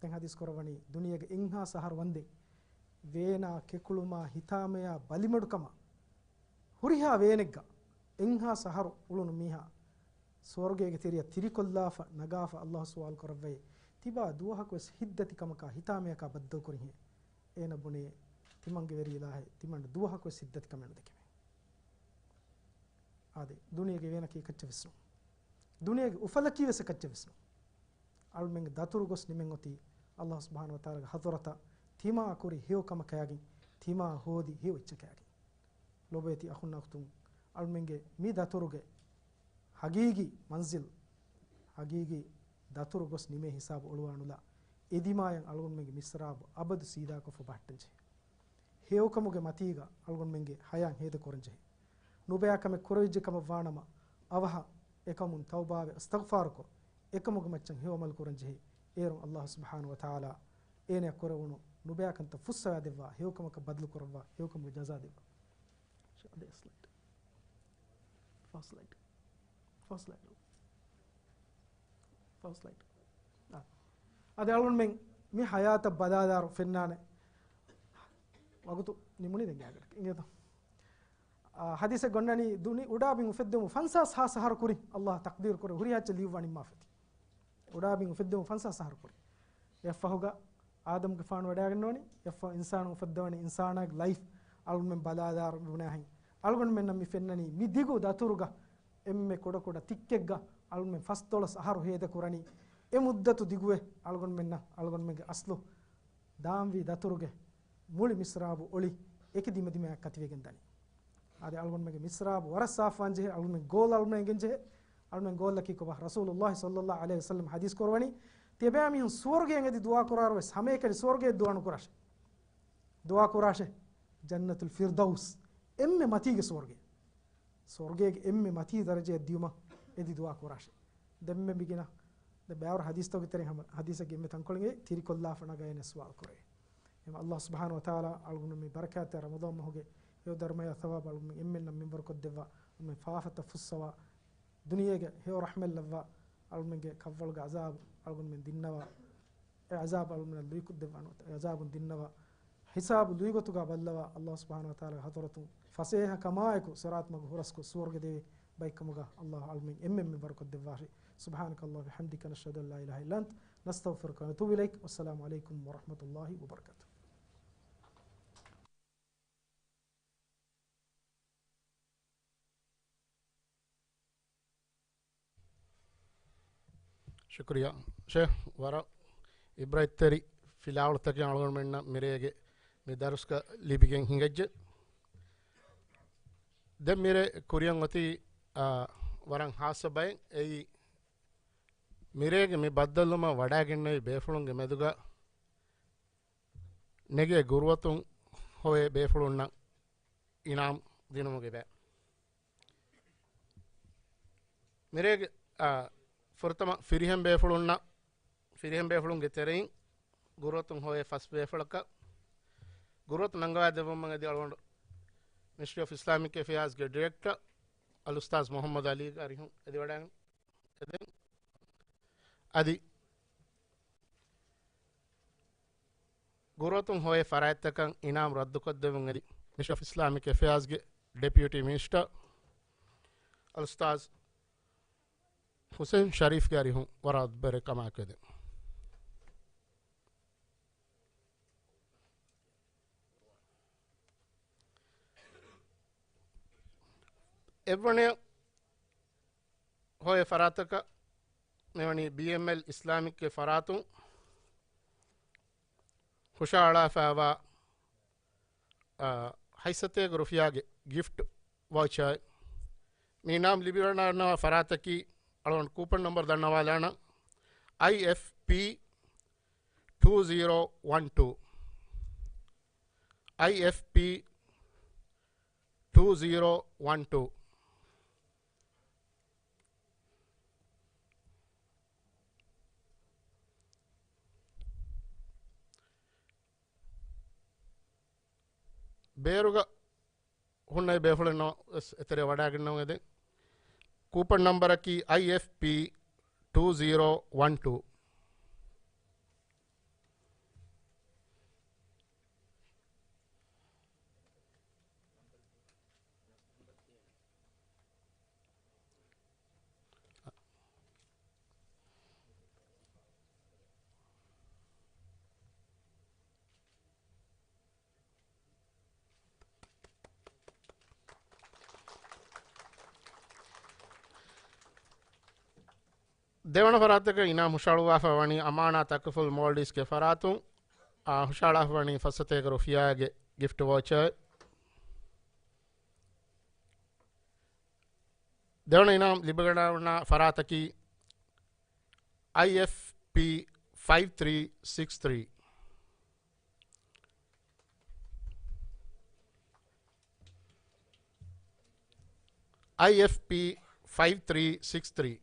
ދެން ހަދީސް ކުރައްވަނީ ދުނިޔޭގެ އެއްހާސް އަހަރު ވަންދެން ވޭނާ ކެކުޅުމާ ހިތާމަޔާ ބަލިމަޑުކަމާ ހުރިހާ ވޭނެއްގަ އެއްހާސް އަހަރު އުޅުނު މީހާ ސުވަރުގޭގެ ތެރެއަށް ތިރިކޮށްލާފަ ނަގާފަ ﷲ ސުވާލު ކުރައްވައޭ، ތިބާ ދުވަހަކުވެސް ހިތްދަތިކަމަކާ ހިތާމަޔަކާ ބައްދަލުކުރިހެން؟ އޭނަ ބުނޭ، ތިމަންގެ ވެރި އިލާހޭ، ތިމަން ދުވަހަކުވެސް ހިތްދަތިކަމެއް ނުދެކެމޭ. އާދެ، ދުނިޔޭގެ ވޭނަކީ ކައްޗެއް ވެސް ނޫން. ދުނިޔޭގެ އުފަލަކީ ވެސް ކައްޗެއް ވެސް ނޫން. އަޅުމެންގެ ދަތުރު ގޮސް ނިމެން އޮތީ ﷲ ސުބްޙާނަހޫ ވަތަޢާލާގެ ޙަޟްރަތަށް ތިމާ ކުރި ހެޔޮ ކަމަކާގެން، ތިމާ ހޯދި ހެޔޮ އެއްޗަކާގެން. ލޮބުވެތި އަޚުންނާ އުޚްތުން، އަޅުމެންގެ މި ދަތުރުގެ ޙަޤީޤީ މަންޒިލް، ޙަޤީޤީ ދަތުރު ގޮސް ނިމޭ ހިސާބު އޮޅުވާނުލާ، އެދިމާޔަށް އަޅުގަނޑުމެންގެ މިސްރާބު އަބަދު ސީދާކޮށްފަ ބަހައްޓަންޖެހޭ. ހެޔޮކަމުގެ މަތީގަ އަޅުގަނޑުމެންގެ ޙަޔާތް ހޭދަކުރަންޖެހޭ. ނުބައި ކަމެއް ކުރެވިއްޖެ ކަމަށް ވާނަމަ، އަވަހަށް އެކަމުން ތައުބާވެ އިސްތިޣްފާރުކޮށް، އެކަމުގެ މައްޗަށް ހެޔޮ ޢަމަލު ކުރަންޖެހޭ. އޭރުން ﷲ ސުބްޙާނަހޫ ވަތަޢާލާ އޭނަޔަށް ކުރެވުނު ނުބައި ކަންތައް ފުއްސަވާދެއްވާ، ހެޔޮކަމަކަށް ބަދަލު ކުރައްވާ، ހެޔޮކަމުގެ ޖަޒާ ދެއްވާ. ފާސްޓް ލައިޓް. ފާސްޓް ލައިޓް. ފާސްޓް ލައިޓް. އާ. އަދި އަޅުގަނޑުމެން މި ޙަޔާތަށް ބަލާލާއިރު ފެންނާނެ. ވަގުތު ނިމުނީ ދެން ގާތްގަނޑަކަށް. އިނގޭތޯ؟ އާ، ޙަދީޘެއް ގޮންނަނީ ދުނި އުޑާބިން އުފެއްދެމުން ފަންސާސް ހާސް އަހަރު ކުރިން ﷲ ތަޤްދީރު ކުރޭ ހުރިހާ އެއްޗެއް ލިޔުއްވާ ނިންމާފަތި. އުޑާބިން އުފެއްދެމުން ފަންސާސް އަހަރު ކުރިން. އެއަށްފަހުގަ އާދަމްގެފާނު ވަޑައިގަންނަވަނީ، އެއަށްފަހު އިންސާނުން އުފެއްދަވަނީ، އިންސާނާގެ ލައިފް އަޅުގަނޑުމެން ބަލާލާއިރު މި ބުނާހެން. އަޅުގަނޑުމެންނަށް މި ފެންނަނީ މި ދިގު ދަތުރުގަ އެންމެ ކުޑަކުޑަ ތިއްކެއްގަ އަޅުގަނޑުމެން ފަސްދޮޅަސް އަހަރު ހޭދަކުރަނީ. އެ މުއްދަތު ދިގުވެ އަޅުގަނޑުމެންނަށް އަޅުގަނޑުމެންގެ އަސްލު ދާންވީ ދަތުރުގެ މުޅި މިސްރާބު އޮޅި އެކި ދިމަދިމާއަށް ކަތިވެގެން ދަނީ. އާދެ، އަޅުގަނޑުމެންގެ މިސްރާބު ވަރަށް ސާފުވާން ޖެހޭ، އަޅުގަނޑުމެން ގޯލް އަޅުގަނޑުމެން އެނގެން ޖެހޭ. އަޅުގަނޑުމެން ގޯލްއަކީ ކޮބާ؟ ރަސޫލުﷲ ޞައްލަﷲ ޢަލައިހި ވަސައްލަމް ޙަދީޘް ކުރައްވަނީ، ތިޔަބައިމީހުން ސުވަރުގެއަށް އެދި ދުޢާ ކުރާއިރު ވެސް ހަމައެކަނި ސުވަރުގެއަށް ދުޢާ ނުކުރާށޭ. ދުޢާ ކުރާށޭ ޖަންނަތުލް ފިރްދައުސް، އެންމެ މަތީގެ ސުވަރުގެ. ސުވަރުގޭގެ އެންމެ މަތީ ދަރަޖައަށް ދިޔުމަށް އެދި ދުޢާ ކުރާށޭ. ދެންމެ މިގިނަ، ދެ ބައިވަރު ޙަދީޘްތަކުގެ ތެރެއިން ހަމަ ޙަދީޘެއްގެ އެންމެ ތަންކޮޅެއް ތިރިކޮށްލާފަ ނަގައި އޭނަ ސުވާލު ކުރޭ. އެހެން ﷲ ސުބްޙާނަހޫ ވަތަޢާލާ އަޅުގަނޑު މި ބަރަކާތްތެރި ރަމަޟާން މަހުގެ ހެޔޮ ދަރުމަޔާ ޘަވާބު އަޅުގަނޑުމެން އެންމެންނަށް މިންވަރު ކޮށްދެއްވާ، އަޅުގަނޑުމެން ފާފަތައް ފުއްސަވާ، ދުނިޔޭގެ ހެޔޮ ރަޙްމަތް ލައްވާ، އަޅުގަނޑުމެންގެ ކަށްވަޅުގެ ޢަޒާބު އަޅުގަނޑުމެން ދިންނަވާ، އެ ޢަޒާބު އަޅުގަނޑުމެންނަށް ލުއިކޮށްދެއްވާނެ، އެ ޢަޒާބުން ދިންނަވާ، ޙިސާބު ލުއިގޮތުގަ ބައްލަވާ، ﷲ ސުބްޙާނަހޫ ވަތަޢާލާގެ ޙަޟްރަތުން ފަސޭހަ ކަމާއެކު ޞިރާޠު މަގު ހުރަސްކޮށް ސުވަރުގެ ދެވޭ ބައެއްކަމުގަ ﷲ އަޅުމެން އެންމެން މިންވަރު ކޮށްދެއްވާށި. سبحانك اللهم وبحمدك، نشهد أن لا إله إلا أنت، نستغفرك ونتوب إليك. والسلام عليكم ورحمة الله وبركاته. ޝުކުރިއްޔާ ޝޭޚް، ވަރަށް ޢިބްރަތްތެރި ފިލާވަޅުތަކެއް އަޅުގަނޑުމެންނަށް މިރޭގެ މި ދަރުސްގަ ލިބިގެން ހިނގައްޖެ. ދެން މިރޭ ކުރިއަށް އޮތީ، އާ، ވަރަށް ޚާއްޞަ ބައެއް. އެއީ މިރޭގެ މި ބައްދަލުވުމަށް ވަޑައިގެންނެވި ބޭފުޅުންގެ މެދުގަ ނެގޭ ގުރުއަތުން ހޮވޭ ބޭފުޅުންނަށް އިނާމް ދިނުމުގެ ބައި. މިރޭގެ، އާ، ފުރަތަމަ ފިރިހެން ބޭފުޅުންނަށް، ފިރިހެން ބޭފުޅުންގެ ތެރެއިން ގުރުއަތުން ހޮވޭ ފަސް ބޭފުޅަކަށް ގުރުއަތު ނަންގަވާ ދެއްވުމަށް އެދި އަޅުގަނޑު މިނިސްޓްރީ އޮފް އިސްލާމިކް އެފެއާޒްގެ ޑިރެކްޓަރ އަލްއުސްތާޒް މުޙައްމަދު ޢަލީ އަރިހުން އެދިވަޑައިގެން އެދެން. އަދި ގުރުއަތުން ހޮވޭ ފަރާތްތަކަށް އިނާމް ރައްދުކޮށްދެއްވުން އެދި މިނިސްޓްރީ އޮފް އިސްލާމިކް އެފެއާޒްގެ ޑެޕިއުޓީ މިނިސްޓަރ އަލްއުސްތާޛް ޙުސައިން ޝަރީފްގެ އަރިހުން ވަރަށް އަތްދުވަހު ކަމާކު ދެން. އެއްވަނަ ހޮވޭ ފަރާތަކަށް މިވަނީ ބީއެމްއެލް އިސްލާމިކްގެ ފަރާތުން ހުށައަޅާފައިވާ، އާ، ހަތްސަތޭކަ ރުފިޔާގެ ގިފްޓް ވައުޗާއެއް. މި އިނާމް ލިބިވަޑަންނަވާ ފަރާތަކީ އަޅުގަނޑު ކޫޕަން ނަމްބަރު ދަންނަވާލާނަން. އައި އެފް ޕީ ޓޫ ޒީރޯ ވަން ޓޫ. އައި އެފް ޕީ ޓޫ ޒީރޯ ވަން ޓޫ. ބޭރުގަ ހުންނަ ބޭފުޅެއް ނަމަވެސް އެތެރެ ވަޑައިގަންނަވަން އެދެން. ކޫޕަން ނަމްބަރަކީ އައި އެފް ޕީ ޓޫ ޒީރޯ ވަން ޓޫ. ދެވަނަ ފަރާތަކަށް އިނާމް ހުށައަޅުއްވާފަ ވަނީ އަމާނާ ތަކުފުލް މޯލްޑިވްސްގެ ފަރާތުން، އާ، ހުށައަޅާފަ ވަނީ ފަސްސަތޭކަ ރުފިޔާގެ ގިފްޓް ވައުޗާ. ދެވަނަ އިނާމް ލިބިގަންނަވާ ފަރާތަކީ އައި އެފް ޕީ ފައިވް ތްރީ ސިކްސް ތްރީ. އައި އެފް ޕީ ފައިވް ތްރީ ސިކްސް ތްރީ.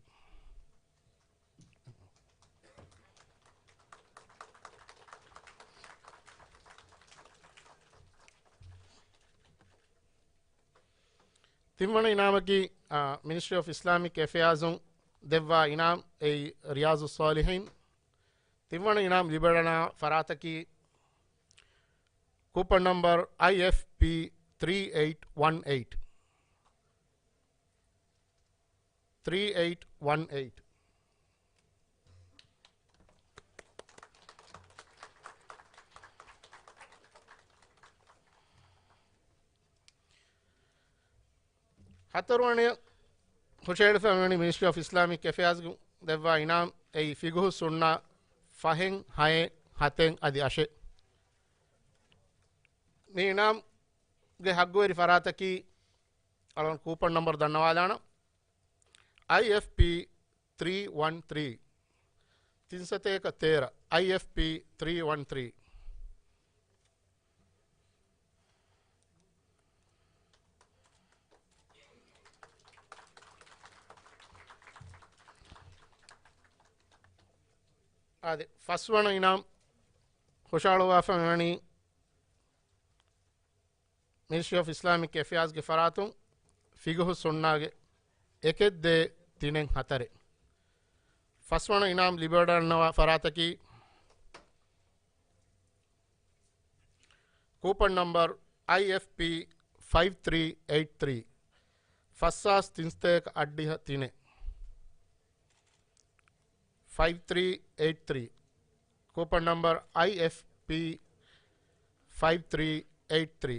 ތިންވަނަ އިނާމަކީ، އާ، މިނިސްޓްރީ އޮފް އިސްލާމިކް އެފެއާޒުން ދެއްވާ އިނާމް އެއީ ރިޔާޒުއް ޞާލިޙީން. ތިންވަނަ އިނާމް ލިބިވަޑަންނަވާ ފަރާތަކީ ކޫޕަން ނަމްބަރު އައި އެފް ޕީ ތްރީ އެއިޓް ވަން އެއިޓް. ތްރީ އެއިޓް ވަން އެއިޓް. ހަތަރުވަނަ ހުށައެޅިފައިވަނީ މިނިސްޓްރީ އޮފް އިސްލާމިކް އެފެއާޒްގެ ދެއްވާ އިނާމް އެއީ ފިޤުހު ސުންނާ ފަހެއް، ހައެއް، ހަތެއް އަދި އަށެއް. މި އިނާމްގެ ހައްގުވެރި ފަރާތަކީ އަޅުގަނޑު ކޫޕަން ނަމްބަރު ދަންނަވާލާނަން. އައި އެފް ޕީ ތްރީ ވަން ތްރީ. ތިންސަތޭކަ ތޭރަ. އައި އެފް ޕީ ތްރީ ވަން ތްރީ. އާދެ، ފަސްވަނަ އިނާމް ހުށައަޅުއްވާފަ މިވަނީ މިނިސްޓްރީ އޮފް އިސްލާމިކް އެފެއާޒްގެ ފަރާތުން ފިޤުހު ސުންނާގެ އެކެއް ދޭއް ތިނެއް ހަތަރެއް. ފަސްވަނަ އިނާމް ލިބިވަޑަންނަވާ ފަރާތަކީ ކޫޕަން ނަމްބަރު އައި އެފް ޕީ ފައިވް ތްރީ އެއިޓް ތްރީ. ފަސްހާސް ތިންސަތޭކަ އަށްޑިހަ ތިނެއް. ފައިވް ތްރީ އެއިޓް ތްރީ. ކޫޕަން ނަމްބަރު އައި އެފް ޕީ ފައިވް ތްރީ އެއިޓް ތްރީ.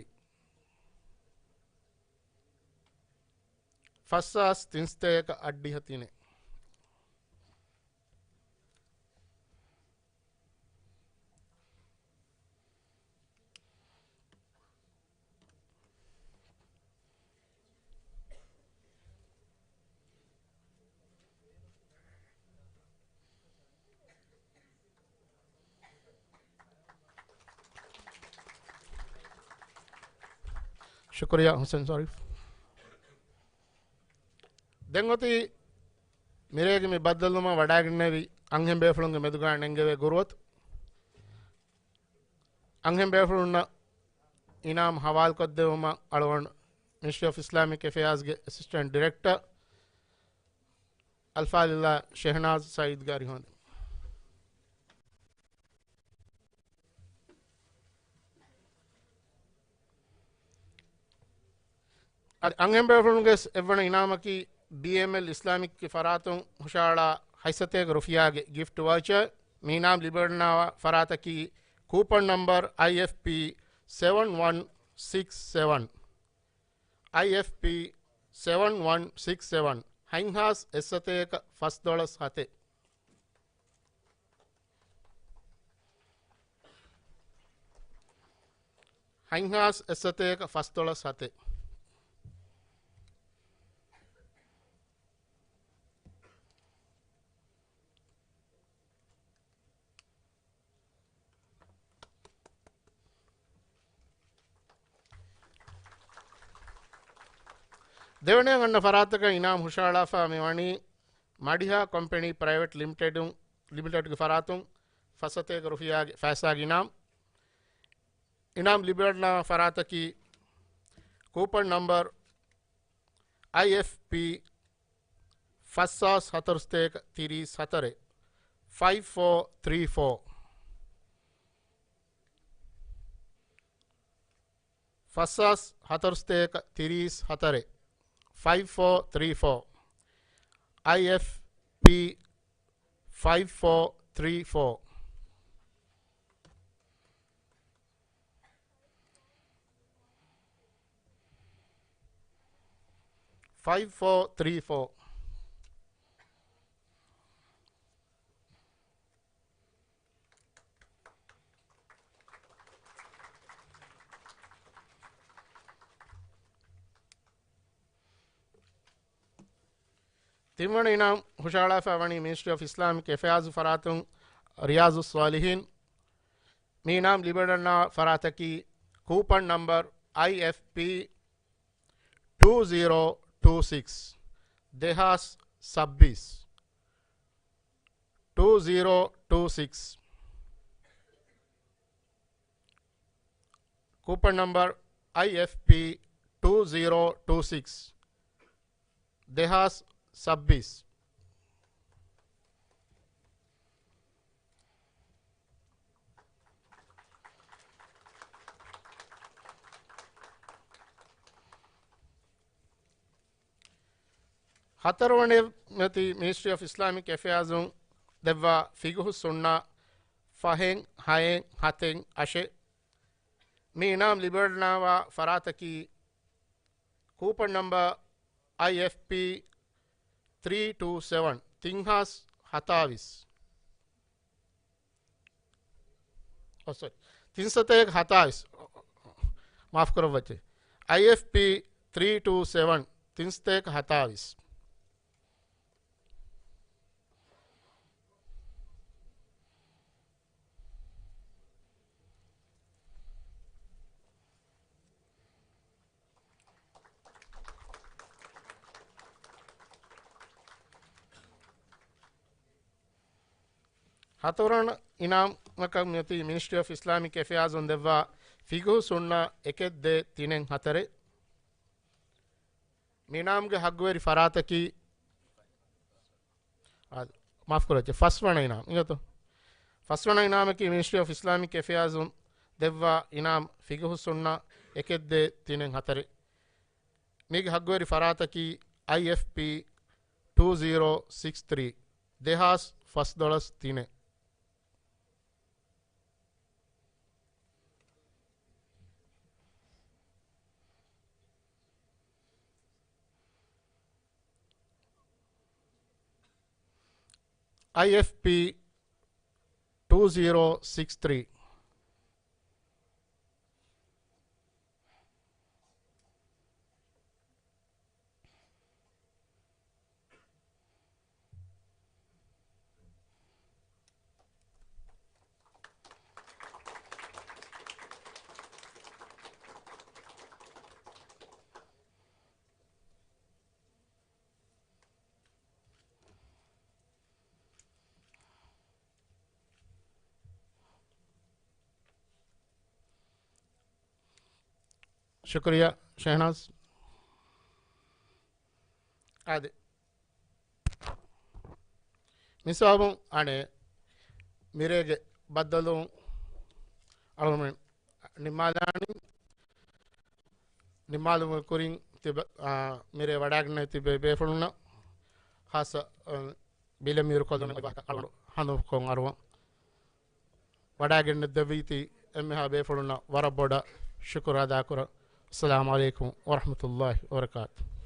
ފަސްހާސް ތިންސަތޭކަ އަށްޑިހަ ތިނެއް. ޝުކުރިއްޔާ ހުސެން ޝަރީފް. ދެން އޮތީ މިރޭގެ މި ބައްދަލުވުމަށް ވަޑައިގެންނެވި އަންހެން ބޭފުޅުންގެ މެދުގައި ނެންގެވޭ ގުރުއަތު. އަންހެން ބޭފުޅުންނަށް އިނާމް ހަވާލުކޮށްދެއްވުމަށް އަޅުގަނޑު މިނިސްޓްރީ އޮފް އިސްލާމިކް އެފެއާޒްގެ އެސިސްޓެންޓް ޑިރެކްޓަރ އަލްފާޟިލާ ޝެހްނާޒް ސައީދްގެ އަރިހުން. އަދި އަންހެން ބޭފުޅުންގެ އެއްވަނަ އިނާމަކީ ބީއެމްއެލް އިސްލާމިކްގެ ފަރާތުން ހުށަހަޅާ ހަތްސަތޭކަ ރުފިޔާގެ ގިފްޓް ވައުޗަރ. މި އިނާމް ލިބިވަޑަންނަވާ ފަރާތަކީ ކޫޕަން ނަމްބަރ އައިއެފްޕީ ސެވަން ވަން ސިކްސް ސެވަން. އައިއެފްޕީ ސެވަން ވަން ސިކްސް ސެވަން. ހަތްހާސް އެއްސަތޭކަ ފަސްދޮޅަސް ހަތެއް. ހަތްހާސް އެއްސަތޭކަ ފަސްދޮޅަސް ހަތެއް. ދެވަނަޔަށް އަންނަ ފަރާތަކަށް އިނާމް ހުށަހަޅާފަ މި ވަނީ މަޑިހާ ކޮމްޕެނީ ޕްރައިވެޓް ލިމިޓެޑު، ލިމިޓެޑްގެ ފަރާތުން ފަސްސަތޭކަ ރުފިޔާގެ ފައިސާގެ އިނާމް. އިނާމް ލިބިވަޑަންނަވާ ފަރާތަކީ ކޫޕަން ނަމްބަރ އައިއެފްޕީ ފަސްހާސް ހަތަރުސަތޭކަ ތިރީސް ހަތަރެއް. ފައިވް ފޯ ތްރީ ފޯ. ފަސްހާސް ހަތަރުސަތޭކަ ތިރީސް ހަތަރެއް. ފައިވް ފޯ ތްރީ ފޯ. އައިއެފްޕީ ފައިވް ފޯ ތްރީ ފޯ. ފައިވް ފޯ ތްރީ ފޯ. ތިންވަނަ އިނާމް ހުށަހަޅާފަ ވަނީ މިނިސްޓްރީ އޮފް އިސްލާމިކް އެފެއާޒު ފަރާތުން ރިޔާޒުއްސާލިހީން. މި އިނާމް ލިބިވަޑަންނަވާ ފަރާތަކީ ކޫޕަން ނަމްބަރ އައިއެފްޕީ ޓޫ ޒީރޯ ޓޫ ސިކްސް، ދެހާސް ސައްބީސް. ޓޫ ޒީރޯ ޓޫ ސިކްސް. ކޫޕަން ނަމްބަރ އައިއެފްޕީ ޓޫ ޒީރޯ ޓޫ ސިކްސް، ދެހާސް ސައްބީސް. ހަތަރުވަނަ މިއޮތީ މިނިސްޓްރީ އޮފް އިސްލާމިކް އެފެއާޒުން ދެއްވާ ފިގުހު ސުންނަ ފަހެއް ހައެއް ހަތެއް އަށެއް. މި އިނާމް ލިބިވަޑަންނަވާ ފަރާތަކީ ކޫޕަން ނަމްބަރ އައިއެފްޕީ ތްރީ ޓޫ ސެވަން، ތިންހާސް ހަތާވީސް. އޯ، ސޮރީ. ތިންސަތޭކަ ހަތާވީސް. މާފު ކުރައްވައްޗޭ. އައިއެފްޕީ ތްރީ ޓޫ ސެވަން، ތިންސަތޭކަ ހަތާވީސް. ހަތަރުވަނަ އިނާމަކަށް މިއޮތީ މިނިސްޓްރީ އޮފް އިސްލާމިކް އެފެއާޒުން ދެއްވާ ފިގުހު ސުންނަ އެކެއް ދޭއް ތިނެއް ހަތަރެއް. މި އިނާމްގެ ހައްގުވެރި ފަރާތަކީ، އާ، މާފު ކުރައްޗޭ، ފަސްވަނަ އިނާމް އިނގޭތޯ. ފަސްވަނަ އިނާމަކީ މިނިސްޓްރީ އޮފް އިސްލާމިކް އެފެއާޒުން ދެއްވާ އިނާމް ފިގުހު ސުންނަ އެކެއް ދޭއް ތިނެއް ހަތަރެއް. މީގެ ހައްގުވެރި ފަރާތަކީ އައިއެފްޕީ ޓޫ ޒީރޯ ސިކްސް ތްރީ، ދެހާސް ފަސްދޮޅަސް ތިނެއް. އައިއެފްޕީ ޓޫ ޒީރޯ ސިކްސް ތްރީ. ޝުކުރިއްޔާ ޝެހްނާޒް. އާދެ، މިސާބުން އަނެއް މިރޭގެ ބައްދަލުވުން އަޅުގަނޑުމެން ނިންމާލާނީ. ނިންމާލުމުގެ ކުރިން ތިބ-، އާ، މިރޭ ވަޑާގެންނެވި ތިބޭ ބޭފުޅުންނަށް ޚާއްޞަ، އަ، ބިލެމީރުކޮށްލުން އަޅު ހަނދުމަކޮށް އަރުވަން. ވަޑާގެންނެއްދެވީތީ އެންމެހާ ބޭފުޅުންނަށް ވަރަށް ބޮޑަށް ޝުކުރު އަދާކުރަން. އައްސަލާމު ޢަލައިކުމް ވަރަޙްމަތުﷲި ވަބަރަކާތުހު.